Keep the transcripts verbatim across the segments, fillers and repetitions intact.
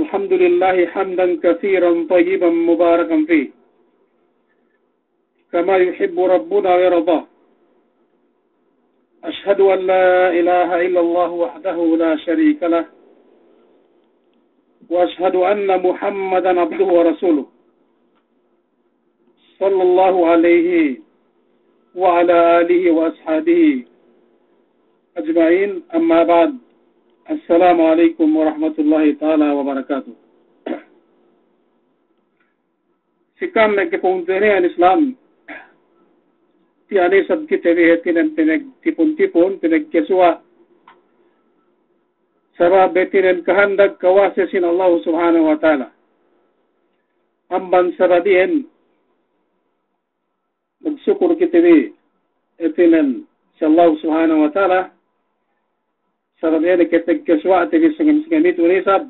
الحمد لله حمدا كثيرا طيبا مباركا فيه كما يحب ربنا ويرضى. أشهد أن لا إله إلا الله وحده لا شريك له، وأشهد أن محمدا عبده ورسوله، صلى الله عليه وعلى آله وأصحابه أجمعين. أما بعد. السلام عليكم ورحمة الله تعالى وبركاته. Si ka'am me' kapungtina'ihan Islam, tiya' ne isab kite bi hātinen pinagtipun-tipun, pinagkasuwa'. Sabab hātinen kahandak kawasa sin Allah Subhanahu wa Ta'ala. Amban sabab iyan, magsukul kite bi hātinen si Allah Subhanahu wa Ta'ala, sabab iyan kapagkasuwa'te bi sangem-sangem itu ne isab.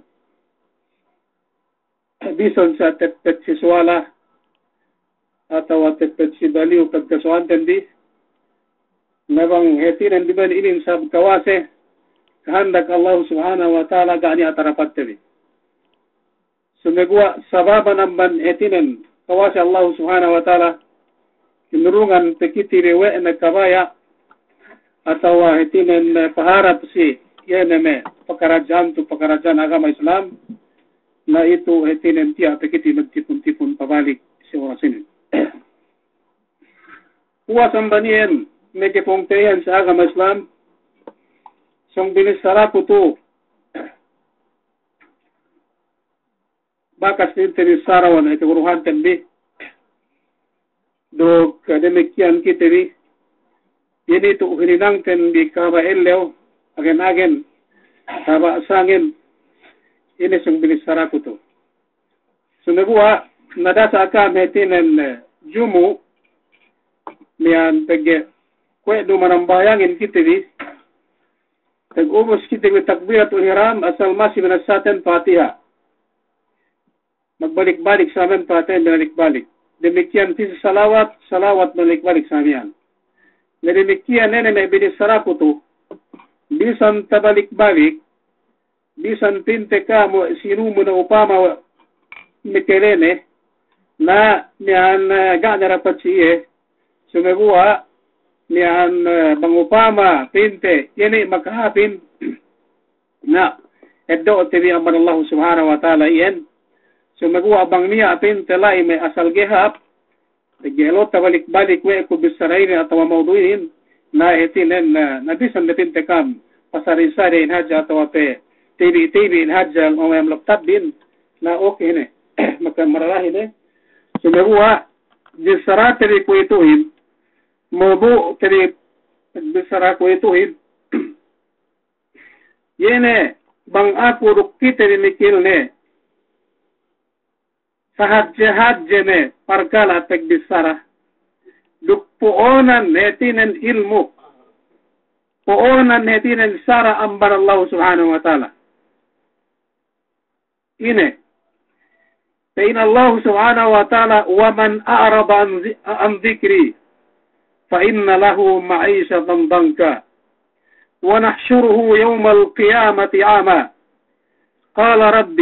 Bisan sa' teppet si suwala, atawa teppet si baliyu pagkasuwa'anten bi. Na bang hātinen duma'in inin sabab kawasa, kahandak Allah Subhanahu wa Ta'ala ga' niya' tarapatte bi. Sumeguwa' sababan amban hātinen kawasa Allah Subhanahu wa Ta'ala, kinurungan pe kite bi we' ne kabaya', atawa hātinen paharap si, iye ne me' pakaradja'an tu pakaradja'an agama Islam, na itu hātinen tiya' pe kite magtipun-tipun pabalik si oras inin. Puwas amban iyan, me' kapungtina'ihan si agama Islam, sōng binissaraku tu, bakas inin te bi sarawan e kaguruhanten bi. Duk damikkiyan kite bi, inin tu hininangten bi kahaba' ellew, agen-agen, kahaba' sangem, inin sōng binissaraku tu. Sumeguwa' nadasa ka'am hātinen, eh, jumu', miya'an pegge' kuwe' du manambahayangin kite bi, pag ubus kite bi takbiratul ihram, asal masi binassaten Fatiha. Magbalik-balik sa miya'an Fatiha, binalik-balik. Damikkiyan pī si salawat, salawat balik-balik sa miya'an. Na damikkiyan ine me' binissaraku tu, bisan tabalik-balik, bisan pinte ka'am we' sinu mu na upama we' mekelene, na miya'an, eh, ga' ne dapat si iye, sumeguwa' miya'an, eh, bang upama pinte, iye ne makahāpin, na eddo'te bi amban Allah Subhanahu wa Ta'ala iyan, sumeguwa' bang niya' pinte la'i me' asal ga'i hāp, pegge' ellew tabalik-balik we' ku bissara inin atawa mawdu' inin, na hātinen, na, na bisan ne pinte ka'am, pasari-sari in hadja atawa pe, tibi'-tibi' in hadja, o mayam laptop bin, na okay ne, maka mararahi ne. Sumeguwa', bissarate bi kuwe'ituhin, mawdu'te bi bissara kuwe'ituhin, iye ne, bang aku duk kite bi mikil ne, sahadje-hadje ne parkala' pagbissara. Duk po'onan hātinen ilmu'. Po'onan hātinen sara' amban Allah Subhanahu wa Ta'ala. Ine. Pa'in Allah Subhanahu wa Ta'ala, ومن أعرض عن ذ-، عن ذكري فإن له معيشة ضنكا ونحشره يوم القيامة أعمى. قال رب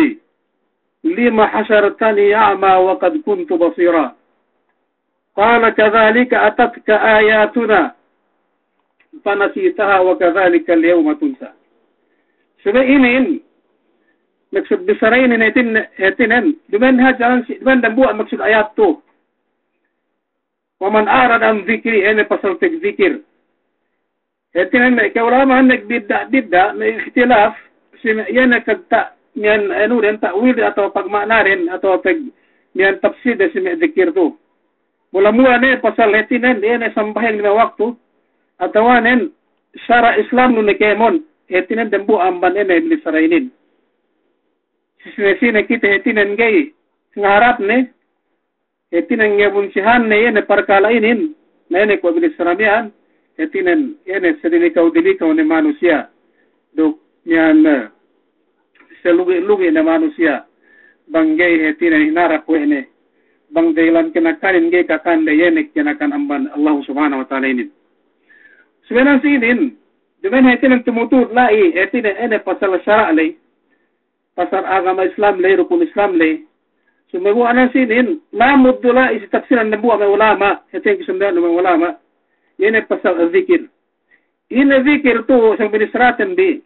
لم حشرتني أعمى وقد كنت بصيرا. قال كذلك أتتك آياتنا فنسيتها وكذلك اليوم تنسى. Subey inin, maksud bissara inin hātin, hātinen, duma'in hadja si, duma'in dambuwa' maksud ayat tu. ومن أعرض عن ذكري, ine pasal pagdikir. Hātinen me' ka'ulama'an nagbidda'-bidda', nag'ikhtilaf, si me' iye ne kagta-, miya'an anu den ta'wil atawa pagma'na den atawa pag-, miya'an tafsir den si me' dikir tu. Mula-mula ne pasal hātinen, iye ne sambahayang lime waktu, atawa nen sara' Islam nu ne kēmon, hātinen dambuwa' amban ine binissara inin. Si sine-sine kite hātinen ga'i ngaharap ne, hātinen ngebunsihan ne iye ne parkala' inin, na ine kuwe' binissara miya'an, hātinen iye ne sadilikaw-dilikaw ne manusiya', duk miya'an, eh, salugi'-lugi' ne manusiya', bang ga'i hātinen hinarap we' ne, bang dahilan kinakanin ga'i kakande iye ne kinakan amban Allah Subhanahu wa Ta'ala inin. Subey nan si inin, duma'in hātinen tumutud la'i, hātinen ine pasal sara' la'i, pasal agama Islam ley, rukun Islam ley. Sumeguwa' anan sinin, lamud du la'i si tafsiran dambuwa' me' ulama', hātinen kisunda'an me' ulama', iye ne pasal zikir. Ine zikir tu' sa'ingge binissaraten bi,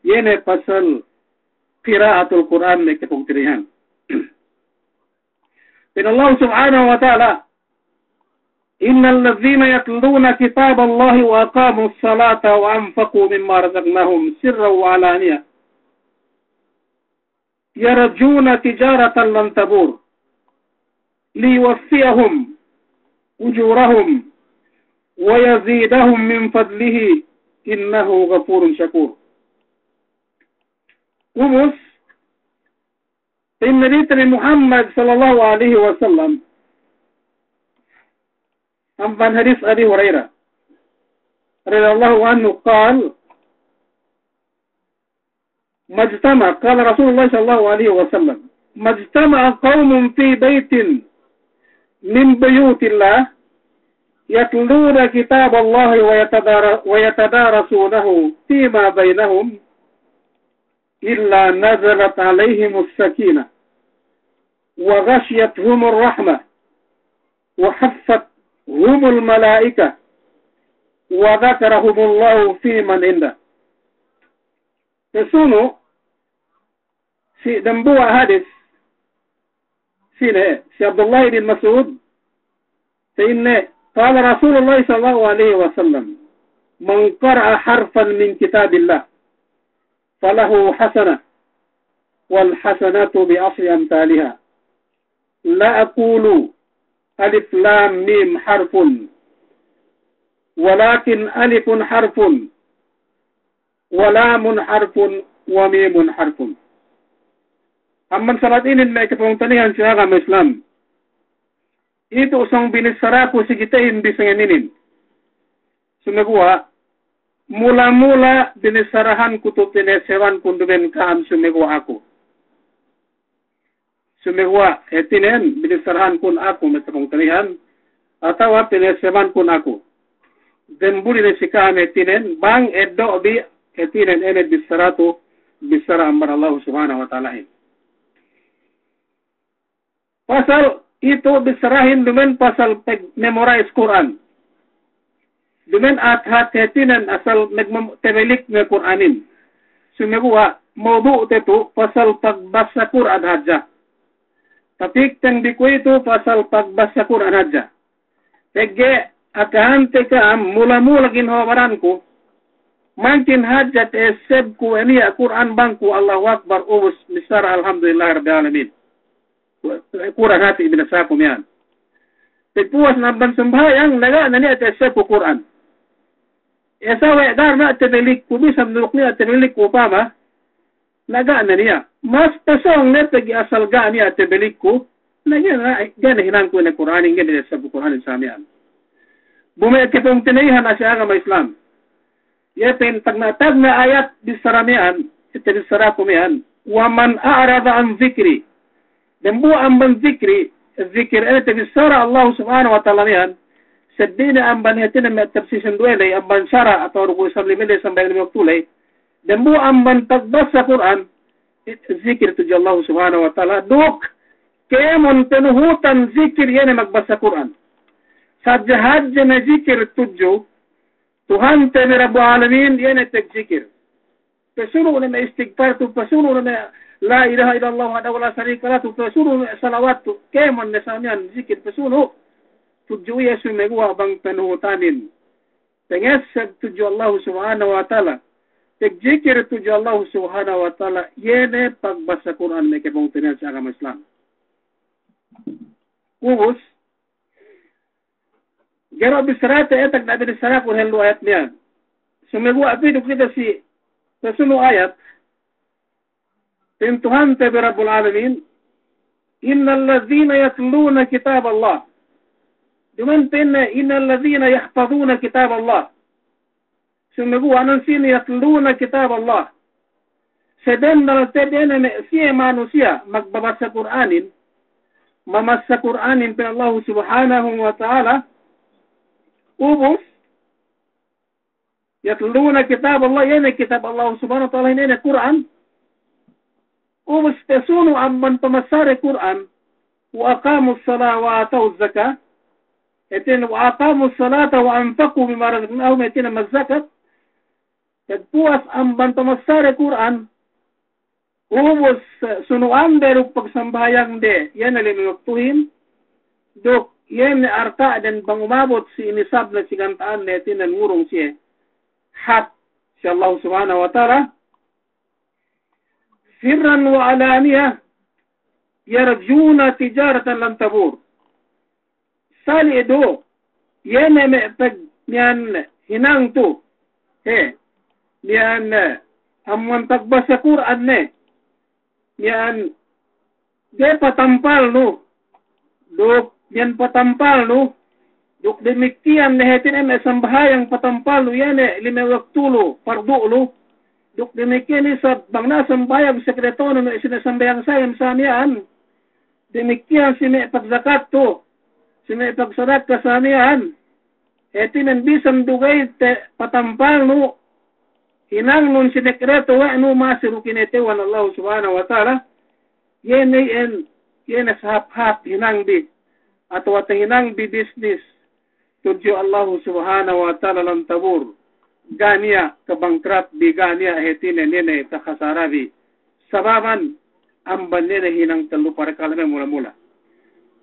iye ne pasal qira'atul Qur'an me' kapungtina'ihan. Pa'in Allah subhanahu wa ta'ala, إن الذين يتلون كتاب الله وأقاموا الصلاة وأنفقوا مما رزقناهم سرا وعلانية يرجون تجارة لن تبور ليوفيهم أجورهم ويزيدهم من فضله إنه غفور شكور. Ubus, pa'in Nabi te bi Muhammad sallallahu alaihi wasallam, amban hadis Abi Hurairah radiyallahu anhu, قال: ما اجتمع، قال رسول الله صلى الله عليه وسلم: ما اجتمع قوم في بيت من بيوت الله يتلون كتاب الله ويتدار-، ويتدارسونه فيما بينهم إلا نزلت عليهم السكينة وغشيتهم الرحمة وحفتهم الملائكة وذكرهم الله فيمن عنده. Pasunu' si dambuwa' hadis, sine, si Abdullah bin Mas'ud, pa'inne, قال رسول الله صلى الله عليه وسلم: من قرأ حرفا من كتاب الله فله حسنة والحسنة بعشر أمثالها. لا أقول ألف لام ميم حرف ولكن ألف حرف ولام حرف وميم حرف. Amban salat inin me' kapungtina'ihan si agama Islam, itu sōng binissaraku si kitehin bi sangem inin. Sumeguwa', mula-mula binissarahanku tu' pinesewankun duma'in ka'am sumeguwa' aku. Sumeguwa' hātinen binissarahankun aku me' kapungtina'ihan, atawa pinesewankun aku. Damuli ne si ka'am hātinen, bang eddo' bi hātinen ine bissara tu', bissara amban Allahu Subhanahu wa Ta'alahin. Pasal itu bissarahin duma'in pasal pag-memorize Kur'an. Duma'in ahat-ahat hātinen asal magmem-, tebalik ne Kur'anin. Sumeguwa' mawdu' te tu' pasal pagbassa Kur'an hadja. Tapikten bi kuwe'itu pasal pagbassa Kur'an hadja. Pegge' akahante ka'am mula-mula ginhawa baranku, mangkin hadja ta'essebku niya' Kur'an bang ku Allahu Akbar, ubus missara Alhamdulillahi Rabbil Alamin. Kur'an hati' binassaku miya'an. Pagpuwas ne amban sambahayang, na ga' ne niya' ta'essebku Kur'an. Esa we' ga' ne niya' tebelikku, bisan duk niya' tebelikku upama, na ga' ne niya'. Mas pasōng ne pegge' asal ga' niya' tebelikku, na ga' ne, ga' ne hinangku ne Kur'anin, ga' ne ta'essebku Kur'anin sa miya'an. Bu me' kapungtina'ihan si agama Islam. Iye pa'in tagna'-tagna' ayat bissara miya'an, ite bissaraku miya'an, ومن أعرض عن ذكري. Dambuwa' amban zikri, zikir ine tabissara Allahu Subhanahu wa Ta'ala miya'an, seddili ne amban hātinen me' tafsir sinduwe ley, amban sara' atawa rukun Islam lime ley, sambahayang lime waktu ley. Dambuwa' amban pagbassa Kur'an, zikir tudju Allahu Subhanahu wa Ta'ala. Duk kēmon panuhutan zikir iye ne magbassa Kur'an. Sadja hadja ne zikir tudju Tuhante bi Rabbul Alamin, iye ne pagzikir. Pasunu' ne me' istigfar tu', pasunu' ne me' la ilaha illallah wahdahu la sharika lah tu', pasunu' ne me' salawat tu', kēmon ne sa miya'an zikir pasunu'. Tudju iye sumeguwa' bang panuhutanin. Pangesseb tudju Allahu Subhanahu wa Ta'ala. Pagzikir tudju Allahu Subhanahu wa Ta'ala, iye ne pagbassa Kur'an me' kapungtina'ihan si agama Islam. Ubus, ga'i du bissarate, e, tagna' bissaraku ellew ayat miya'an. Sumeguwa' pitu kite si pasunu' ayat, pa'in Tuhante bi Rabbul Alamin, إن الذين يتلون كتاب الله. Duma'in pa'inne, إن الذين يحفظون كتاب الله. Sumeguwa' anan sinin يتلون كتاب الله. Sabennal te'ed ne me' siye manusiya' magbabassa Kur'anin, mamassa Kur'anin pa'in Allahu Subhanahu wa Ta'ala. Ubus, يتلون كتاب الله, iye ne kitab Allahu Subhanahu wa Ta'ala, iye ne Kur'an. Ubus te sunu' amban pamassa de Kur'an, wa aqamus salata wa atawuz zakata, hātinen wa aqamus salata wa anfaqu mimma razaqnahum, hātinen mazzakat, pagpuwas amban pamassa de Kur'an, ubus, eh, sunu'an de duk pagsambahayang de, iye ne lime waktuhin, duk iye ne arta'den bang umabut si nisabne, si ganta'anne, hātinen ngurung siye hāp si Allahu Subhanahu wa Ta'ala, sirran wa alaniyah, yarjuna tijaratan lan tabur. Sali' du, iye ne me' pag-, miya'an hinang tu, he, miya'an, eh, amban pagbassa Kur'an ne, miya'an ga'i patampalnu, duk miya'an patampalnu, duk damikkiyan ne hātinen me' sambahayang patampalnu, iye ne lime waktu lu, pardu' lu, duk damikkiyan isab bang niya' sambahayang sekretonu me' sine sambahayang sa'em sa miya'an. Damikkiyan si me' pagzakat tu, si me' pagsadaka sa miya'an. Hātinen bisan du ga'i te patampalnu, hinangnun si sekreto we' nu masi du kinata'uhan Allahu Subhanahu wa Ta'ala, iye ne iyan, iye ne sahāp-hāp hinangbi, atawa tahinangbi bisnis tudju Allahu Subhanahu wa Ta'ala lan tabur, ga' niya' kabangkrutbi, ga' niya' hātinen iye ne takasarabi. Sababan amban iye ne hinang tellu parkala' me' mula-mula.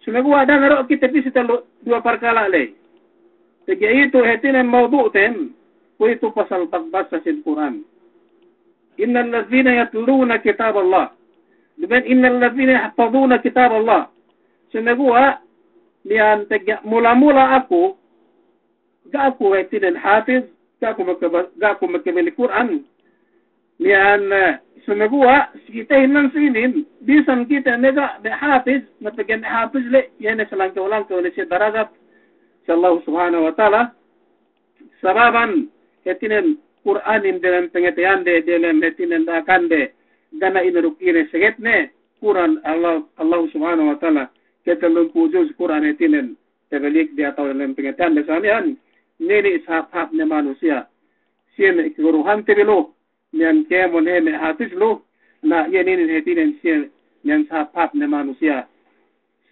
Sumeguwa' da'a ne du kite pī si tellu, duwa parkala' ley. Pegge' itu hātinen mawdu'ten, kuwe'itu pasal pagbassa sin Kur'an. Innal ladhina yatluna kitaballah. Duma'in innal ladhina yahfadhuna kitaballah. Sumeguwa' miya'an pegge' mula-mula aku, ga' aku hātinen hafiz, ga' aku makaba-, ga' aku makabalik Kur'an. Miya'an, eh, sumeguwa', si kitehin nan sinin, bisan kite ne ga' ne hafiz, na pegge' ne hafiz le, iye ne salangkew-langkew ne si darajat si Allahu Subhanahu wa Ta'ala. Sababan, hātinen Kur'anin delem pangateyande, delem hātinen da'akande, ga' ne ine duk ine sagetne, Kur'an Allah, Allahu Subhanahu wa Ta'ala, katellumpu' juz Kur'an hātinen, tabalik de atawa delem pangateyande sa miya'an, inin sahāp-hāp ne manusiya'. Siye ne kaguruhante bi lu, miya'an kēmon he me' hafiz lu, na iye inin hātinen siye miya'an sahāp-hāp ne manusiya'.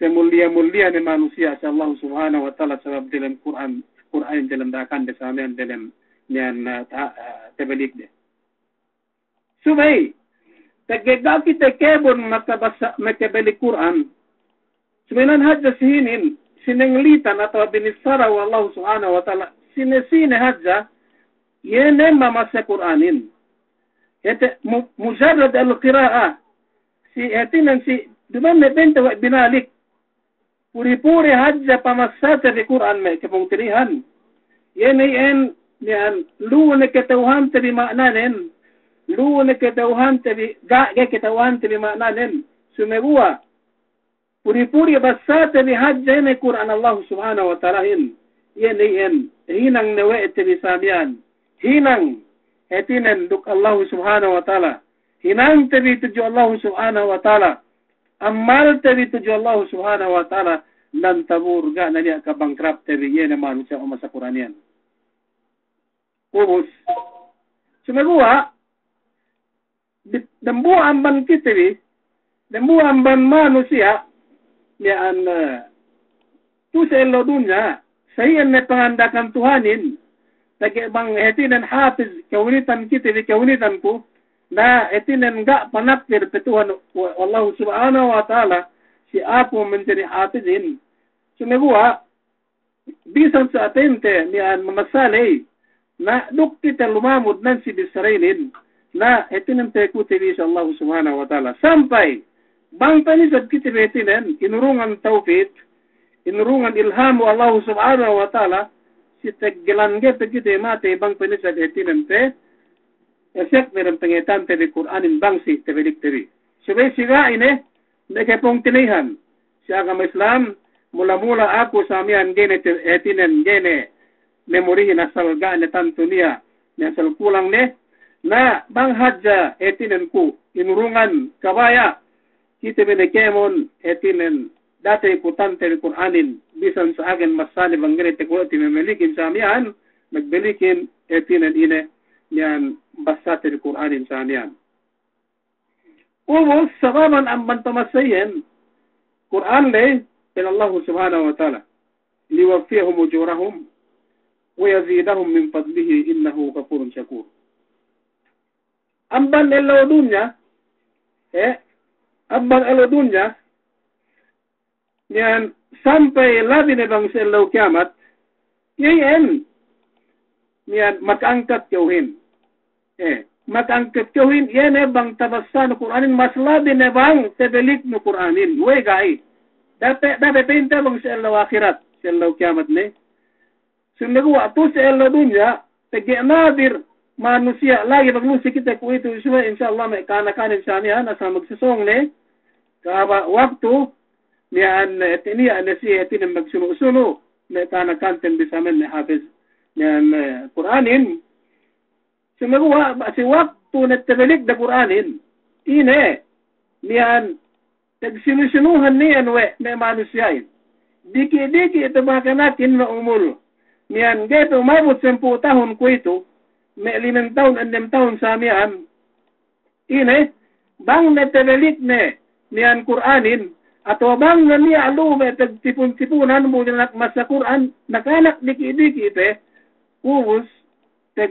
Samulliya-mulliya ne manusiya' si Allahu Subhanahu wa Ta'ala sabab delem Kur'an, Kur'an delem da'akande sa miya'an delem miya'an, eh, ta-, eh, tabalik de. Subey, pegge' ga' kite kēmon makabassa, makabalik Kur'an. Subey nan hadja si inin, sinenglitan atawa binissara we' Allahu Subhanahu wa Ta'ala, sine-sine hadja, iye ne mamassa Kur'anin. Hāti mu-, mujarrad al-qira'ah, si hātinen si, duma'in me' bente we' binalik. Puri-puri hadja pamassate bi Kur'an me' kapungtina'ihan. Iye ne iyan, iyan, lu'u ne kata'uhante bi ma'nanen, lu'u ne kata'uhante bi, ga', ga' kata'uhante bi ma'nanen. Sumeguwa', puri-puri bassate bi hadja ine Kur'an Allahu Subhanahu wa Ta'alahin. Iye ne iyan, hinang ne we' te bi sa miya'an. Hinang, hātinen duk Allahu Subhanahu wa Ta'ala. Hinangte bi tudju Allahu Subhanahu wa Ta'ala. Amalte bi tudju Allahu Subhanahu wa Ta'ala. Lan tabur, ga' ne niya' kabangkrupte bi, iye ne manusiya' mamassa Kur'an iyan. Ubus. Sumeguwa', di-, dambuwa' amban kite bi, dambuwa' amban manusiya', miya'an, eh, tu si ellew dunya, sa iyan ne panganda'akan Tuhanin, pegge' bang hātinen hafiz, kahunitan kite bi, kahunitanku, na hātinen ga' panakdir pe Tuhan, wa-, Allahu Subhanahu wa Ta'ala, si aku manjari hafizin. Sumeguwa', bisan sa pa'inte miya'an mamassa ley, na duk kite lumamud nan si bissara inin, na hātinen pa'ekute bi si Allahu Subhanahu wa Ta'ala. Sampay, bang pe nisab kite bi hātinen, inurungan tawfik, inurungan ilham we' Allahu Subhanahu wa Ta'ala, si teggelan ga'i pe kite matey bang pe nisab hātinen pe, esek ne dem pangateyante bi Kur'anin bang si tabalikte bi. Subey si ga'i ne, me' kapungtina'ihan si agama Islam, mula-mula aku sa miya'an ga'i ne te-, hātinen ga'i ne memorihin asal ga' ne tantu niya', ne asal kulang ne, na bang hadja hātinen ku inurungan kabaya', kite bi ne kēmon hātinen datey ku tante bi Kur'anin, bisan sa agen massane bang ga'i ne te kuwe' ti memelikin sa miya'an, magbelikin hātinen ine, miya'an bassate bi Kur'anin sa miya'an. Ubus sababan amban pamassa iyan Kur'an ley, pa'in Allahu Subhanahu wa Ta'ala, "Liyuwaffiyahum ujurahum wa yazidahum min fadlihi innahu ghafurun shakur." Amban ellew dunya, eh, amban ellew dunya, miya'an sampay labi ne bang si ellew kiyamat, iye iyan, miya'an maka'angkat ka'uhin. Eh, maka'angkat ka'uhin, iye ne bang tabassanu Kur'anin, mas labi ne bang tabaliknu Kur'anin. We'ey ga'i? Dape', dape' pa'inte bang si ellew ahirat, si ellew kiyamat ne. Sumeguwa' tu'u si ellew dunya, pegge' nadir manusiya' lagi' bang lu'u si kite kuwe'itu, subey insya Allah me' ka'anakanin sa miya'an asal magsōng-sōng ne, kahaba' waktu, miya'an, eh, tiniya' ne siye, hātinen magsunu'-sunu', me' ka'anakanten bi sa miya'an me' hafiz, miya'an, eh, Kur'anin. Sumeguwa' bang si waktu ne tabalikde Kur'anin, ine, miya'an, tagsinu-sinuhan ne iyan we' me' manusiya'in. Diki'-diki' pe bang kanakin ma'umul. Miya'an ga'i pe umabut sampū' tahun kuwe'itu, me' limem tahun, ennem tahun sa miya'an. Ine, bang ne tabalik ne miya'an Kur'anin, atawa bang ne niya' lu'u me' tagtipun-tipunan bu dina'ak masa Kur'an, nakanak diki'-diki' pe, ubus, tag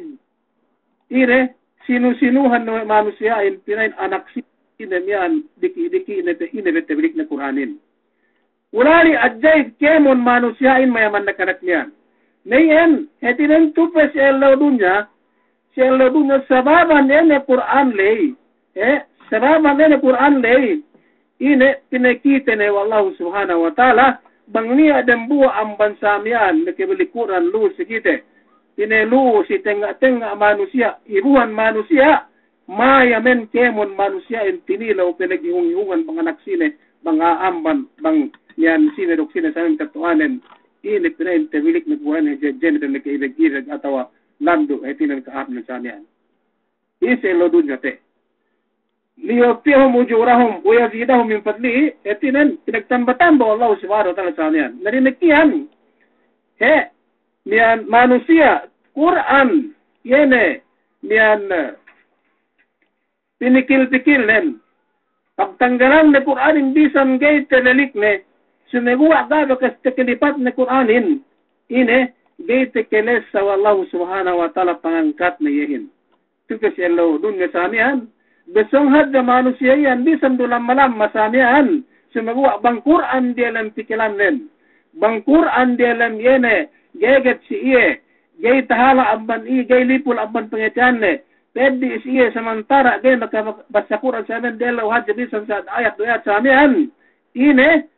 Ine, sinu-sinuhan ne we' manusiya'in, pina'in anak sine miya'an, diki'-diki' ne pe, ine be tabalik ne Kur'anin. Ulali' ajaib kēmon manusiya'in mayaman nakanak miya'an. Na iyan, hātinen tu'u pe si ellew dunya, si ellew dunya sababan ine Kur'an ley, eh, sababan ine Kur'an ley, ine pinakite ne we' Allahu Subhanahu wa Ta'ala, bang niya' dambuwa' amban sa miya'an, ne ke balik Kur'an lu'u si kite. Ine lu'u si tengnga'-tengnga' manusiya', ibuhan manusiya', mayamen kēmon manusiya'in tinilew pinagihung-ihungan bang anak sine, bang a'a amban, bang miya'an sine duk sine sa miya'an katu'anen. Ine pina'in tabilik ne Kur'an je-, jene pe me' ke ibeg-ibeg atawa landu', hātinen ka'ap ne sa miya'an. Isi ellew dunya te. Liyuwaffiyahum ujurahum wa yazidahum min fadlihi, hātinen, pinagtamba-tamba we' Allahu Subhanahu wa Ta'ala sa miya'an. Na damikiyan, he, miya'an manusiya', Kur'an, iye ne, miya'an, eh, pinikil-pikilnen. Pagtanggalan ne Kur'anin bisan ga'i tabalik ne, sumeguwa' ga' bakas takalipat ne Kur'anin, ine, ga'i takalessa we' Allahu Subhanahu wa Ta'ala pangangkatne iyehin. Tu'u pe si ellew dunya sa miya'an, besong hadja manusiya' iyan bisan du lamma-lamma sa miya'an, sumeguwa' bang Kur'an diyalem pikilannen, bang Kur'an diyalem iye ne, geget si iye, ga'i tahala' amban iye, ga'i lipul amban pangateyanne, peddi' si iye samantara' ga'i makabasa Kur'an sa miya'an diyalem hadja bisan sa ayat du ayat sa miya'an, ine,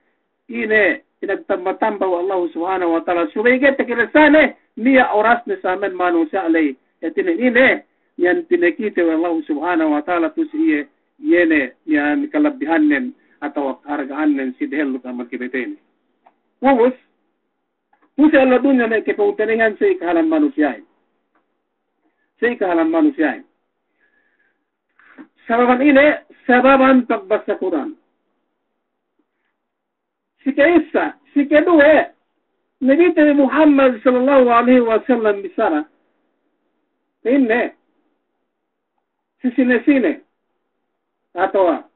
Ine, pinagtamba-tamba we' Allahu Subhanahu wa Ta'ala. Subey ga'i takalessane, niya' orasne sa miya'an manusiya' ley. Hātinen ine, miya'an pinakite we' Allahu Subhanahu wa Ta'ala tu'u si iye, iye ne, miya'an kalabbihannen, atawa kaharga'annen si dehellu amban kabetene. Ubus, tu'u si ellew dunya me' kapungtina'ihan si kahalan manusiya'in. Si kahalan manusiya'in. Sababan ine, sababan pagbasa Kur'an. Si ka'issa, si kaduwe, Nabite bi Muhammad sallallahu alaihi wasallam bissara, pa'inne, si sine-sine, atawa,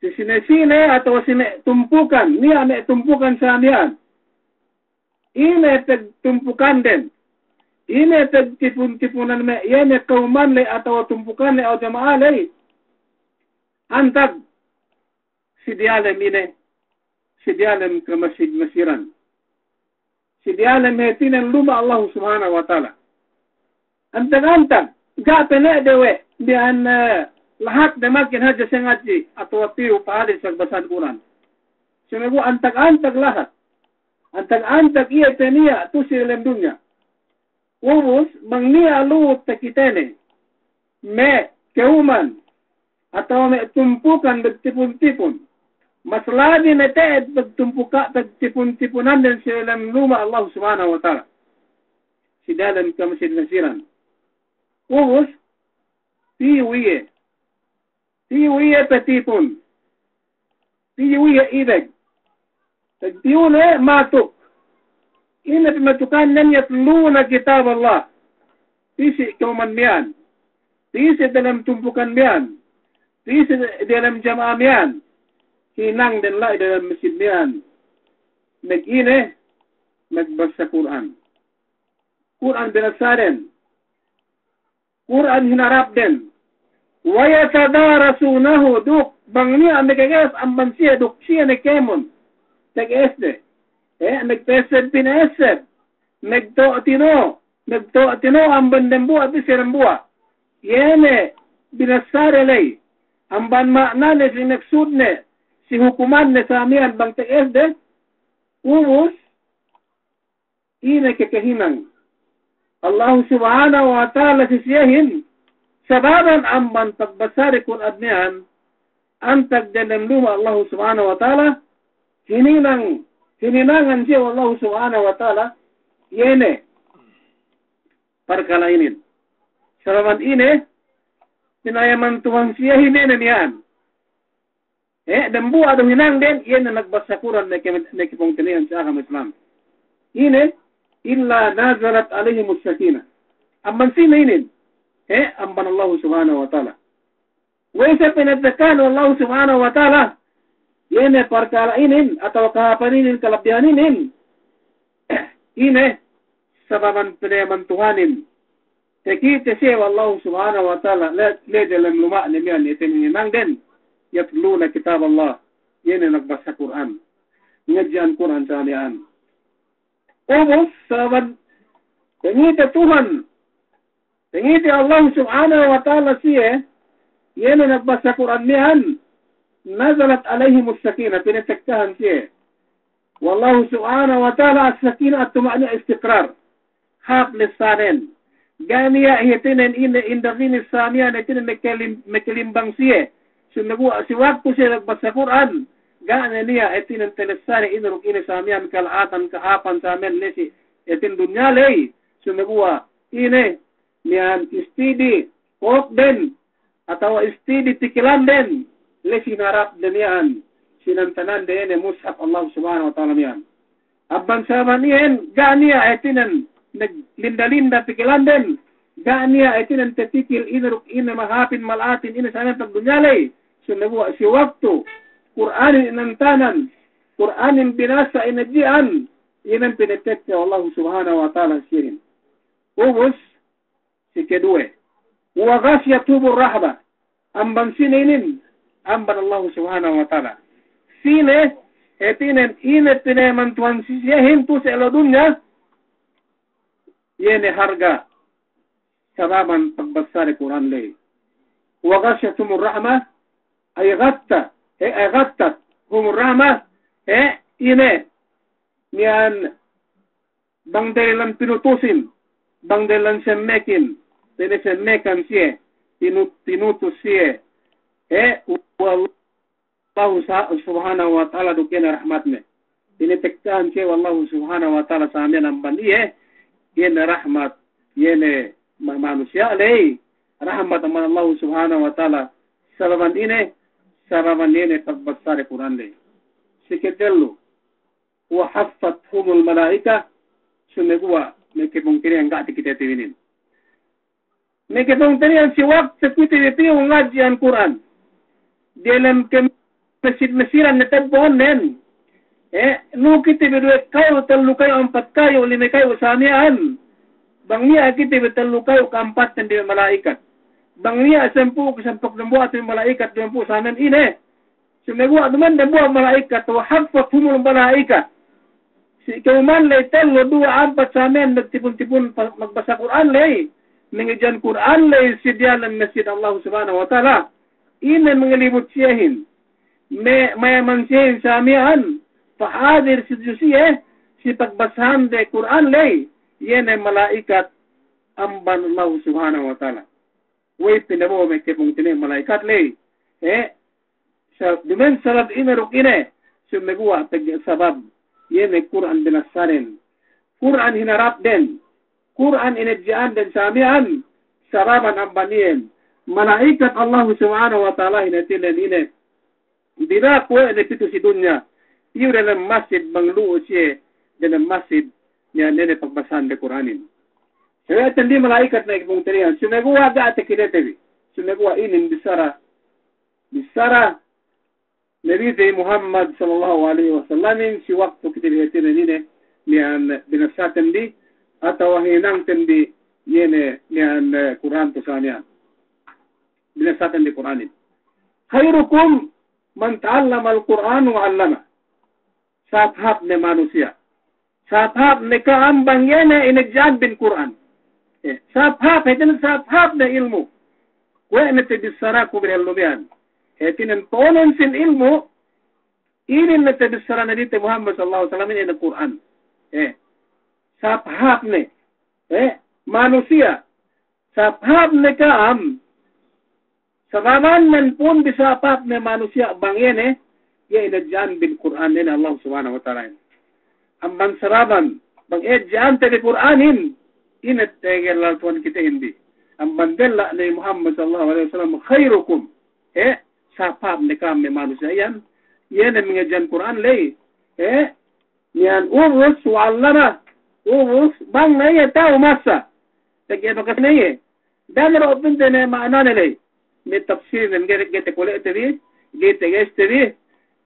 si sine-sine, atawa si me' tumpukan, niya' me' tumpukan sa miya'an. Ine pagtumpukanden, ine pagtipun-tipunan me', iye ne kawman ley atawa tumpukan ley atawa jama'a ley. Antag, si diyalem ine, si diyalem kamasjid-masjiran. Si diyalem hātinen luma' Allahu Subhanahu wa Ta'ala. Antag-antag, ga' pe ne de we', miya'an, eh, lahat de makin hadja si ngadji', atawa piyu pahadis pagbasahan Kur'an. Sumeguwa' antag-antag lahat. Antag-antag iye pe niya' tu'u si lem dunya. Ubus, bang niya' lu'u takitene me' kawman, atawa me' tumpukan magtipun-tipun. Mas labi ne te'ed pagtumpuka-, pagtipun-tipunanden si lem luma' Allah Subhanahu wa Ta'ala. Si dalem kamasjid-masjiran. Ubus, piyu iye. Piyu iye patipun. Piyu iye ibeg. Pagpiyu ne matuk. Ine pamatukannen? Yatluna kitab Allah. Pī si kawman miya'an. Pī si dalem tumpukan miya'an. Pī si diyalem jama'a miya'an, hinang den la'i diyalem masjid miya'an, mag-ine, magbassa Kur'an. Kur'an binasaden, Kur'an hinarapden. Wa yatadarasunahu, duk bang niya' magkaka'as amban siye duk siye ne kēmon tagka'asde. Eh, magpa'esseb-pina'esseb, magto'o-tino'o, magto'o-tino'o amban dambuwa' pī si dambuwa'. Iye ne binasade ley, amban ma'nane, si maksudne, si hukumanne sa miya'an bang tagka'asde. Ubus, ine kakahinang Allahu Subhanahu wa Ta'ala si siyehin, sababan amban pagbasade Kur'an miya'an, antag diyalem luma' Allahu Subhanahu wa Ta'ala, hininang, hininangan siye we' Allahu Subhanahu wa Ta'ala, iye ne parkala' inin. Sababan ine, pinayaman Tuhan siyehin ine miya'an. Eh, dambuwa' du hinangden, iye ne nagbassa Kur'an, ne ke-, ne kepungtina'ihan si agama Islam. Ine, illa nazalat alaihimus sakinah. Amban sine inin? Eh, amban Allahu Subhanahu wa Ta'ala. We'ey sa pinatekkahan Allahu Subhanahu wa Ta'ala, iye ne parkala' inin, atawa kahāpan inin, kalabihan inin. Ine, sababan pinayaman Tuhanin. Takite siye we' Allahu Subhanahu wa Ta'ala, le-, ley diyalem luma'ne miya'an, iye te hinangden, yatluna kitaballah, iye ne nagbassa Kur'an. Ngadji'an Kur'an sa miya'an. Ubus, sababan, pangite Tuhan, pangite Allahu Subhanahu wa Ta'ala siye, iye ne nagbassa Kur'an miya'an, nazalat alaihimus sakinah, pinatekkahan siye. Wallahu Subhanahu wa Ta'ala, as-sakinah, at-tuma'ninah, istiqrar. Hāp lessanen. Ga' niya' hātinen ine, indaginis sa miya'an hātinen makalim-, makalimbang siye. Sumeguwa' si waktu siye nagbassa Kur'an, ga' ne niya' hātinen talessane ine duk ine sa miya'an kala'atan kahāpan sa miya'an ley si hātin dunya ley. Sumeguwa' ine miya'an istidi, okden, atawa istidi pikilanden, ley si hinarapde miya'an, sinantanande ine mushaf Allah Subhanahu wa Ta'ala miya'an. Amban sababan iyan, ga' niya' hātinen naglinda-linda pikilanden, ga' niya' hātinen tapikil ine duk ine mahāpin mala'atin ine sa miya'an pagdunya ley, sumeguwa' si waktu Kur'anin inantanan, Kur'anin binasa inadji'an, inin pinatekka we' Allah Subhanahu wa Ta'ala siyehin. Ubus, si keduwe. Wa ghashiyathumur rahmah. Amban sine inin? Amban Allahu Subhanahu wa Ta'ala. Sine, hātinen ine pinayaman Tuhan si siyehin tu'u si ellew dunya, iye ne harga' sababan pagbassade Kur'an ley. Wa ghashiyathumur rahmah, ay ghatta, eh, ay ghattathumur rahmah, eh, ine, miya'an bang dalilan pinutusin, bang dalilan semmekin, pinasemmekan siye, pinu-, pinutus siye. Eh, we' Allahu sa-, Subhanahu wa Ta'ala duk iye ne rahmatne. Pinatekkahan siye we' Allahu Subhanahu wa Ta'ala sa miya'an amban iye, iye ne rahmat, iye ne ma-, manusiya' ley, rahmat amban Allahu Subhanahu wa Ta'ala, sababan ine, sababan iye ne pagbassade Kur'an ley. Si ketellu, wa haffathumul malaikah, sumeguwa' me' kepungtina'ihan ga' takitete bi inin. Me' kepungtina'ihan si waktu kite bi piyu ngadji'an Kur'an. Diyalem ke masjid-masjidan ne tebbo'onnen. Eh, nu kite bi duwe kayu, tellu kayu, ampat kayu, lime kayu sa miya'an. Bang niya' kite bi tellu kayu, ka'ampatten du mala'ikat. Bang niya' sampū', sampū' dambuwa' tu mala'ikat, duwempū' sa miya'an ine. Sumeguwa' duma'in dambuwa' mala'ikat, wa haffathumul malaikah. Si ka'uman ley tellu, duwa, ampat sa miya'an magtipun-tipun pa-, magbassa Kur'an ley, mangadji'an Kur'an ley si diyalem masjid Allah Subhanahu wa Ta'ala. Ine mangalibut siyehin? Me', mayaman siyehin sa miya'an, pahadir si siye, si pagbassahande Kur'an ley, iye ne mala'ikat amban Allah Subhanahu wa Ta'ala. We'ey pinabo'o me' kepungtina'ihan mala'ikat ley? Eh, sa-, duma'in sabab ine duk ine, sumeguwa' pegge' sabab, iye ne Kur'an binassaden, Kur'an hinarapden, Kur'an inadji'anden sa miya'an, sababan amban iyan, mala'ikat Allahu Subhanahu wa Ta'alahin hātinen ine, dina'ak we' ne pitu si dunya, iyu' diyalem masjid bang lu'u siye diyalem masjid, iye ne pagbassahande Kur'anin. Sawe'ten bi mala'ikat me' kepungtina'ihan, sumeguwa' ga' takitete bi, sumeguwa' inin bissara bissara Nabite Muhammad sallallahu alaihi wasallamin si waktu kite bi hātinen ine, miya'an binassaten bi, atawa hinangten bi, iye ne miya'an, eh, Kur'an tu sa miya'an. Binassaten bi Kur'anin. "Khairukum man ta'allamal Qur'ana wa 'allamah." Sahāp-hāp ne manusiya'. Sahāp-hāp ne ka'am bang iye ne inadja'an bin Kur'an. Eh, sahāp-hāp, hātinen sahāp-hāp ne ilmu'. Kuwe' ne tabissaraku bi dehellu miya'an. Hātinen po'onen sin ilmu', inin ne tabissara Nabite Muhammad sallallahu alaihi wasallam, inin ne Kur'an. Eh, sahāp-hāp ne. Eh, manusiya'. Sahāp-hāp ne ka'am. Sababan men pun bi sahāp-hāp ne manusiya' bang iye ne, iye inadja'an bin Kur'an, inin Allah Subhanahu wa Ta'ala. Amban sababan bang inadja'ante bi Kur'anin, ine tegel lal Tuhan kitehin bi. Amban della' Nabi Muhammad sallallahu alaihi wasallam, "Khairukum." Eh, sahāp-hāp ne ka'am me' manusiya' iyan, iye ne mangadja'an Kur'an ley. Eh, Miya'an ubus, "wa 'allamah." Ubus, bang ne iye ta'u masa. Pegge' bakas ne iye. Da'a du pa'inte ne ma'anane ley. Me' tafsirnen ga'i, ga'i takule'te bi, ga'i tagaste bi.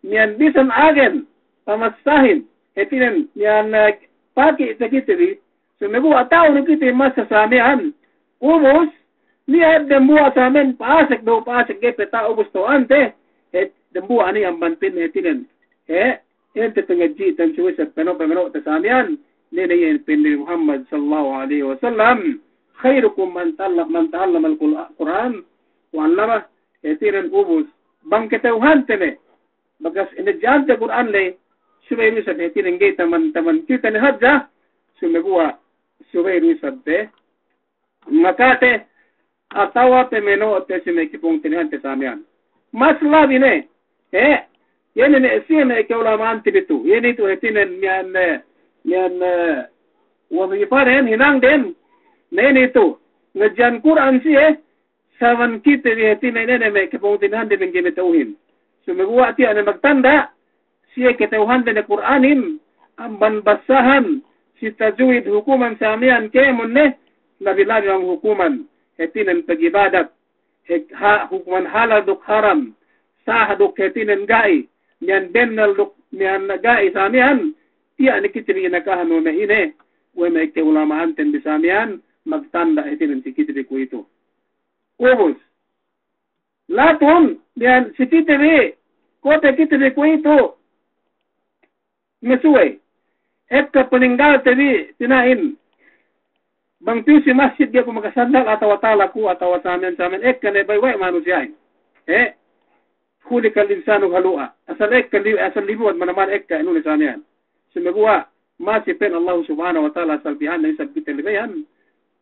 Miya'an bisan agen, pamassahin. Hātinen, miya'an, eh, paki' takite bi. Sumeguwa' ta'u ne kite masa sa miya'an. Ubus, niya' dembuwa' sa miya'an pa'asek, du pa'asek ga'i pe ta'u ubus ta'uhante. Eh, dembuwa' ne amban pa'in hātinen. Eh, Ente pangadji'ten subey isab peno'-peno'te sa miya'an, ine ne iyan pa'in Nabi Muhammad sallallahu alaihi wasallam, "Khairukum man ta'alla-, man ta'allamal Qur'a-, Qur'an wa 'allamah." Hātinen ubus, bang kata'uhante ne bakas inadja'ante Kur'an ley, subey du isab hātinen ga'i taman-taman kite ne hadja, sumeguwa' subey du isab pe makate, atawa pemeno'te si me' kapungtina'ihante sa miya'an. Mas labi ne, eh, iye ne me' siye me' ka'ulama'ante bi tu. Iye ne tu hātinen miya'an, eh, miya'an, eh, wazifaden, hinangden. Na iye ne tu, ngadja'an Kur'an siye, saban kite bi hātinen ine ne me' kapungtina'ihande bang ga'i mata'uhin. Sumeguwa' tiya' ne magtanda', siye kata'uhande ne Kur'anin, amban bassahan, si tajwid hukuman sa miya'an kēmon ne, labi-labi bang hukuman, hātinen pag'ibadat, he-, ha-, hukuman halal duk haram, sah duk hātinen ga'i, miya'an bennal duk miya'an ga'i sa miya'an, tiya' ne kite bi inakahan we' me' ine, we' me' ka'ulama'anten bi sa miya'an, magtanda' hātinen si kite bi kuwe'itu. Ubus. Latun, miya'an si kite bi, kote kite bi kuwe'itu, masuwey. Ekka paninggalte bi, pina'in. Bang piyu si masjid ga'i ku makasandal atawa talaku, atawa sa miya'an, sa miya'an, ekka ne baya' we' manusiya'in. Eh? Khuliqal insanu halu'a. Asal ekka li-, asal libuwat manamal ekka inu ne sa miya'an. Sumeguwa', masi pa'in Allah Subhanahu wa Ta'ala asal bihan ne isab kite libeyan.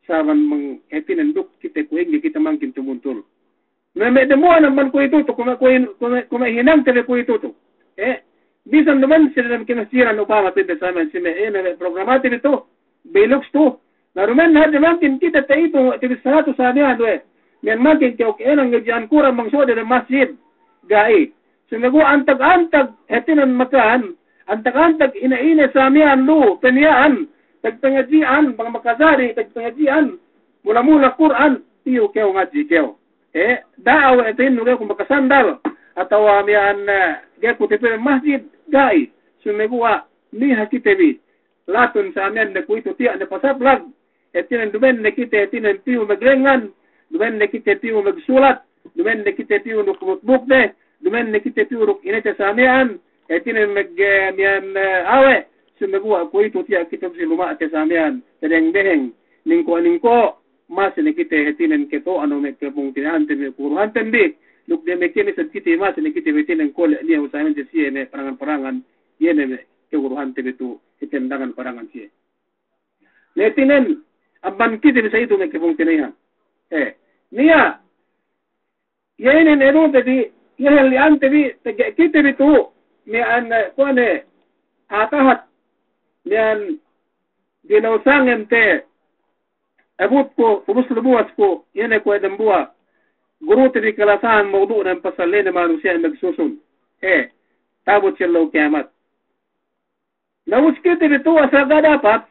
Saban mang hātinen duk kite kuwe' ingge kite mangkin tumuntul. Me', me' dembuwa' amban kuwe'itu tu, kume', kume', kume', kume' hinangte bi kuwe'itu tu. Eh, bisan duma'in si dem kemasiran upama pinte sa miya'an si me', eh, me', me' programate bi tu, Belux tu. Na duma'in hadja mangkin kite ta'itu, tabi saratu sa miya'an we'. Miya'an mangkin kew ke enang ngadja'an Kur'an bang so' dem masjid. Ga'i. Sumeguwa' antag-antag hātinen makan, antag-antag ine-ine sa miya'an lu, pe miya'an, tagpangadji'an, bang makajari, tagpangadji'an, mula-mula Kur'an, piyu kew ngadji' kew. Eh, da'a we' te inu ga'i ku makasandal, atawa miya'an, eh, ga'i ku tapī masjid, ga'i. Sumeguwa' niha' kite bi. Latun sa miya'an ne kuwe'itu tiya' ne pasaplag. Hātinen duma'in ne kite hātinen piyu maglengngan, duma'in ne kite piyu magsulat, duma'in ne kite piyu duk notebookte, duma'in ne kite piyu duk inete sa miya'an, hātinen mag-, eh, miya'an, eh, awe', sumeguwa' kuwe'itu tiya' kite si luma'te sa miya'an, tadeheng-deheng, ningko'-ningko', masi ne kite hātinen keto'an we' me' kapungtina'ihante me' kaguruhanten bi, duk damikkiyan isab kite masi ne kite hātinen kole' niya' sa miya'an si siye me' parangan-parangan, iye ne me' kaguruhante bi tu, hātinen dangan parangan siye. Hātinen, amban kite bi sa itu me' kapungtina'ihan. Eh, niya', iye inin enu te bi, iye halli'ante bi, pegge' kite bi tu, miya'an, eh, kuwe' ne, atahat, miya'an, dinausangem te, abut ku, ubus lubuwas ku, iye ne kuwe' dembuwa', gurute bi kalasahan mawdu'nen pasal ley ne manusiya' magsusun. Eh, ta'abut si ellew kiyamat. Na ubus kite bi tu asal ga' dapat,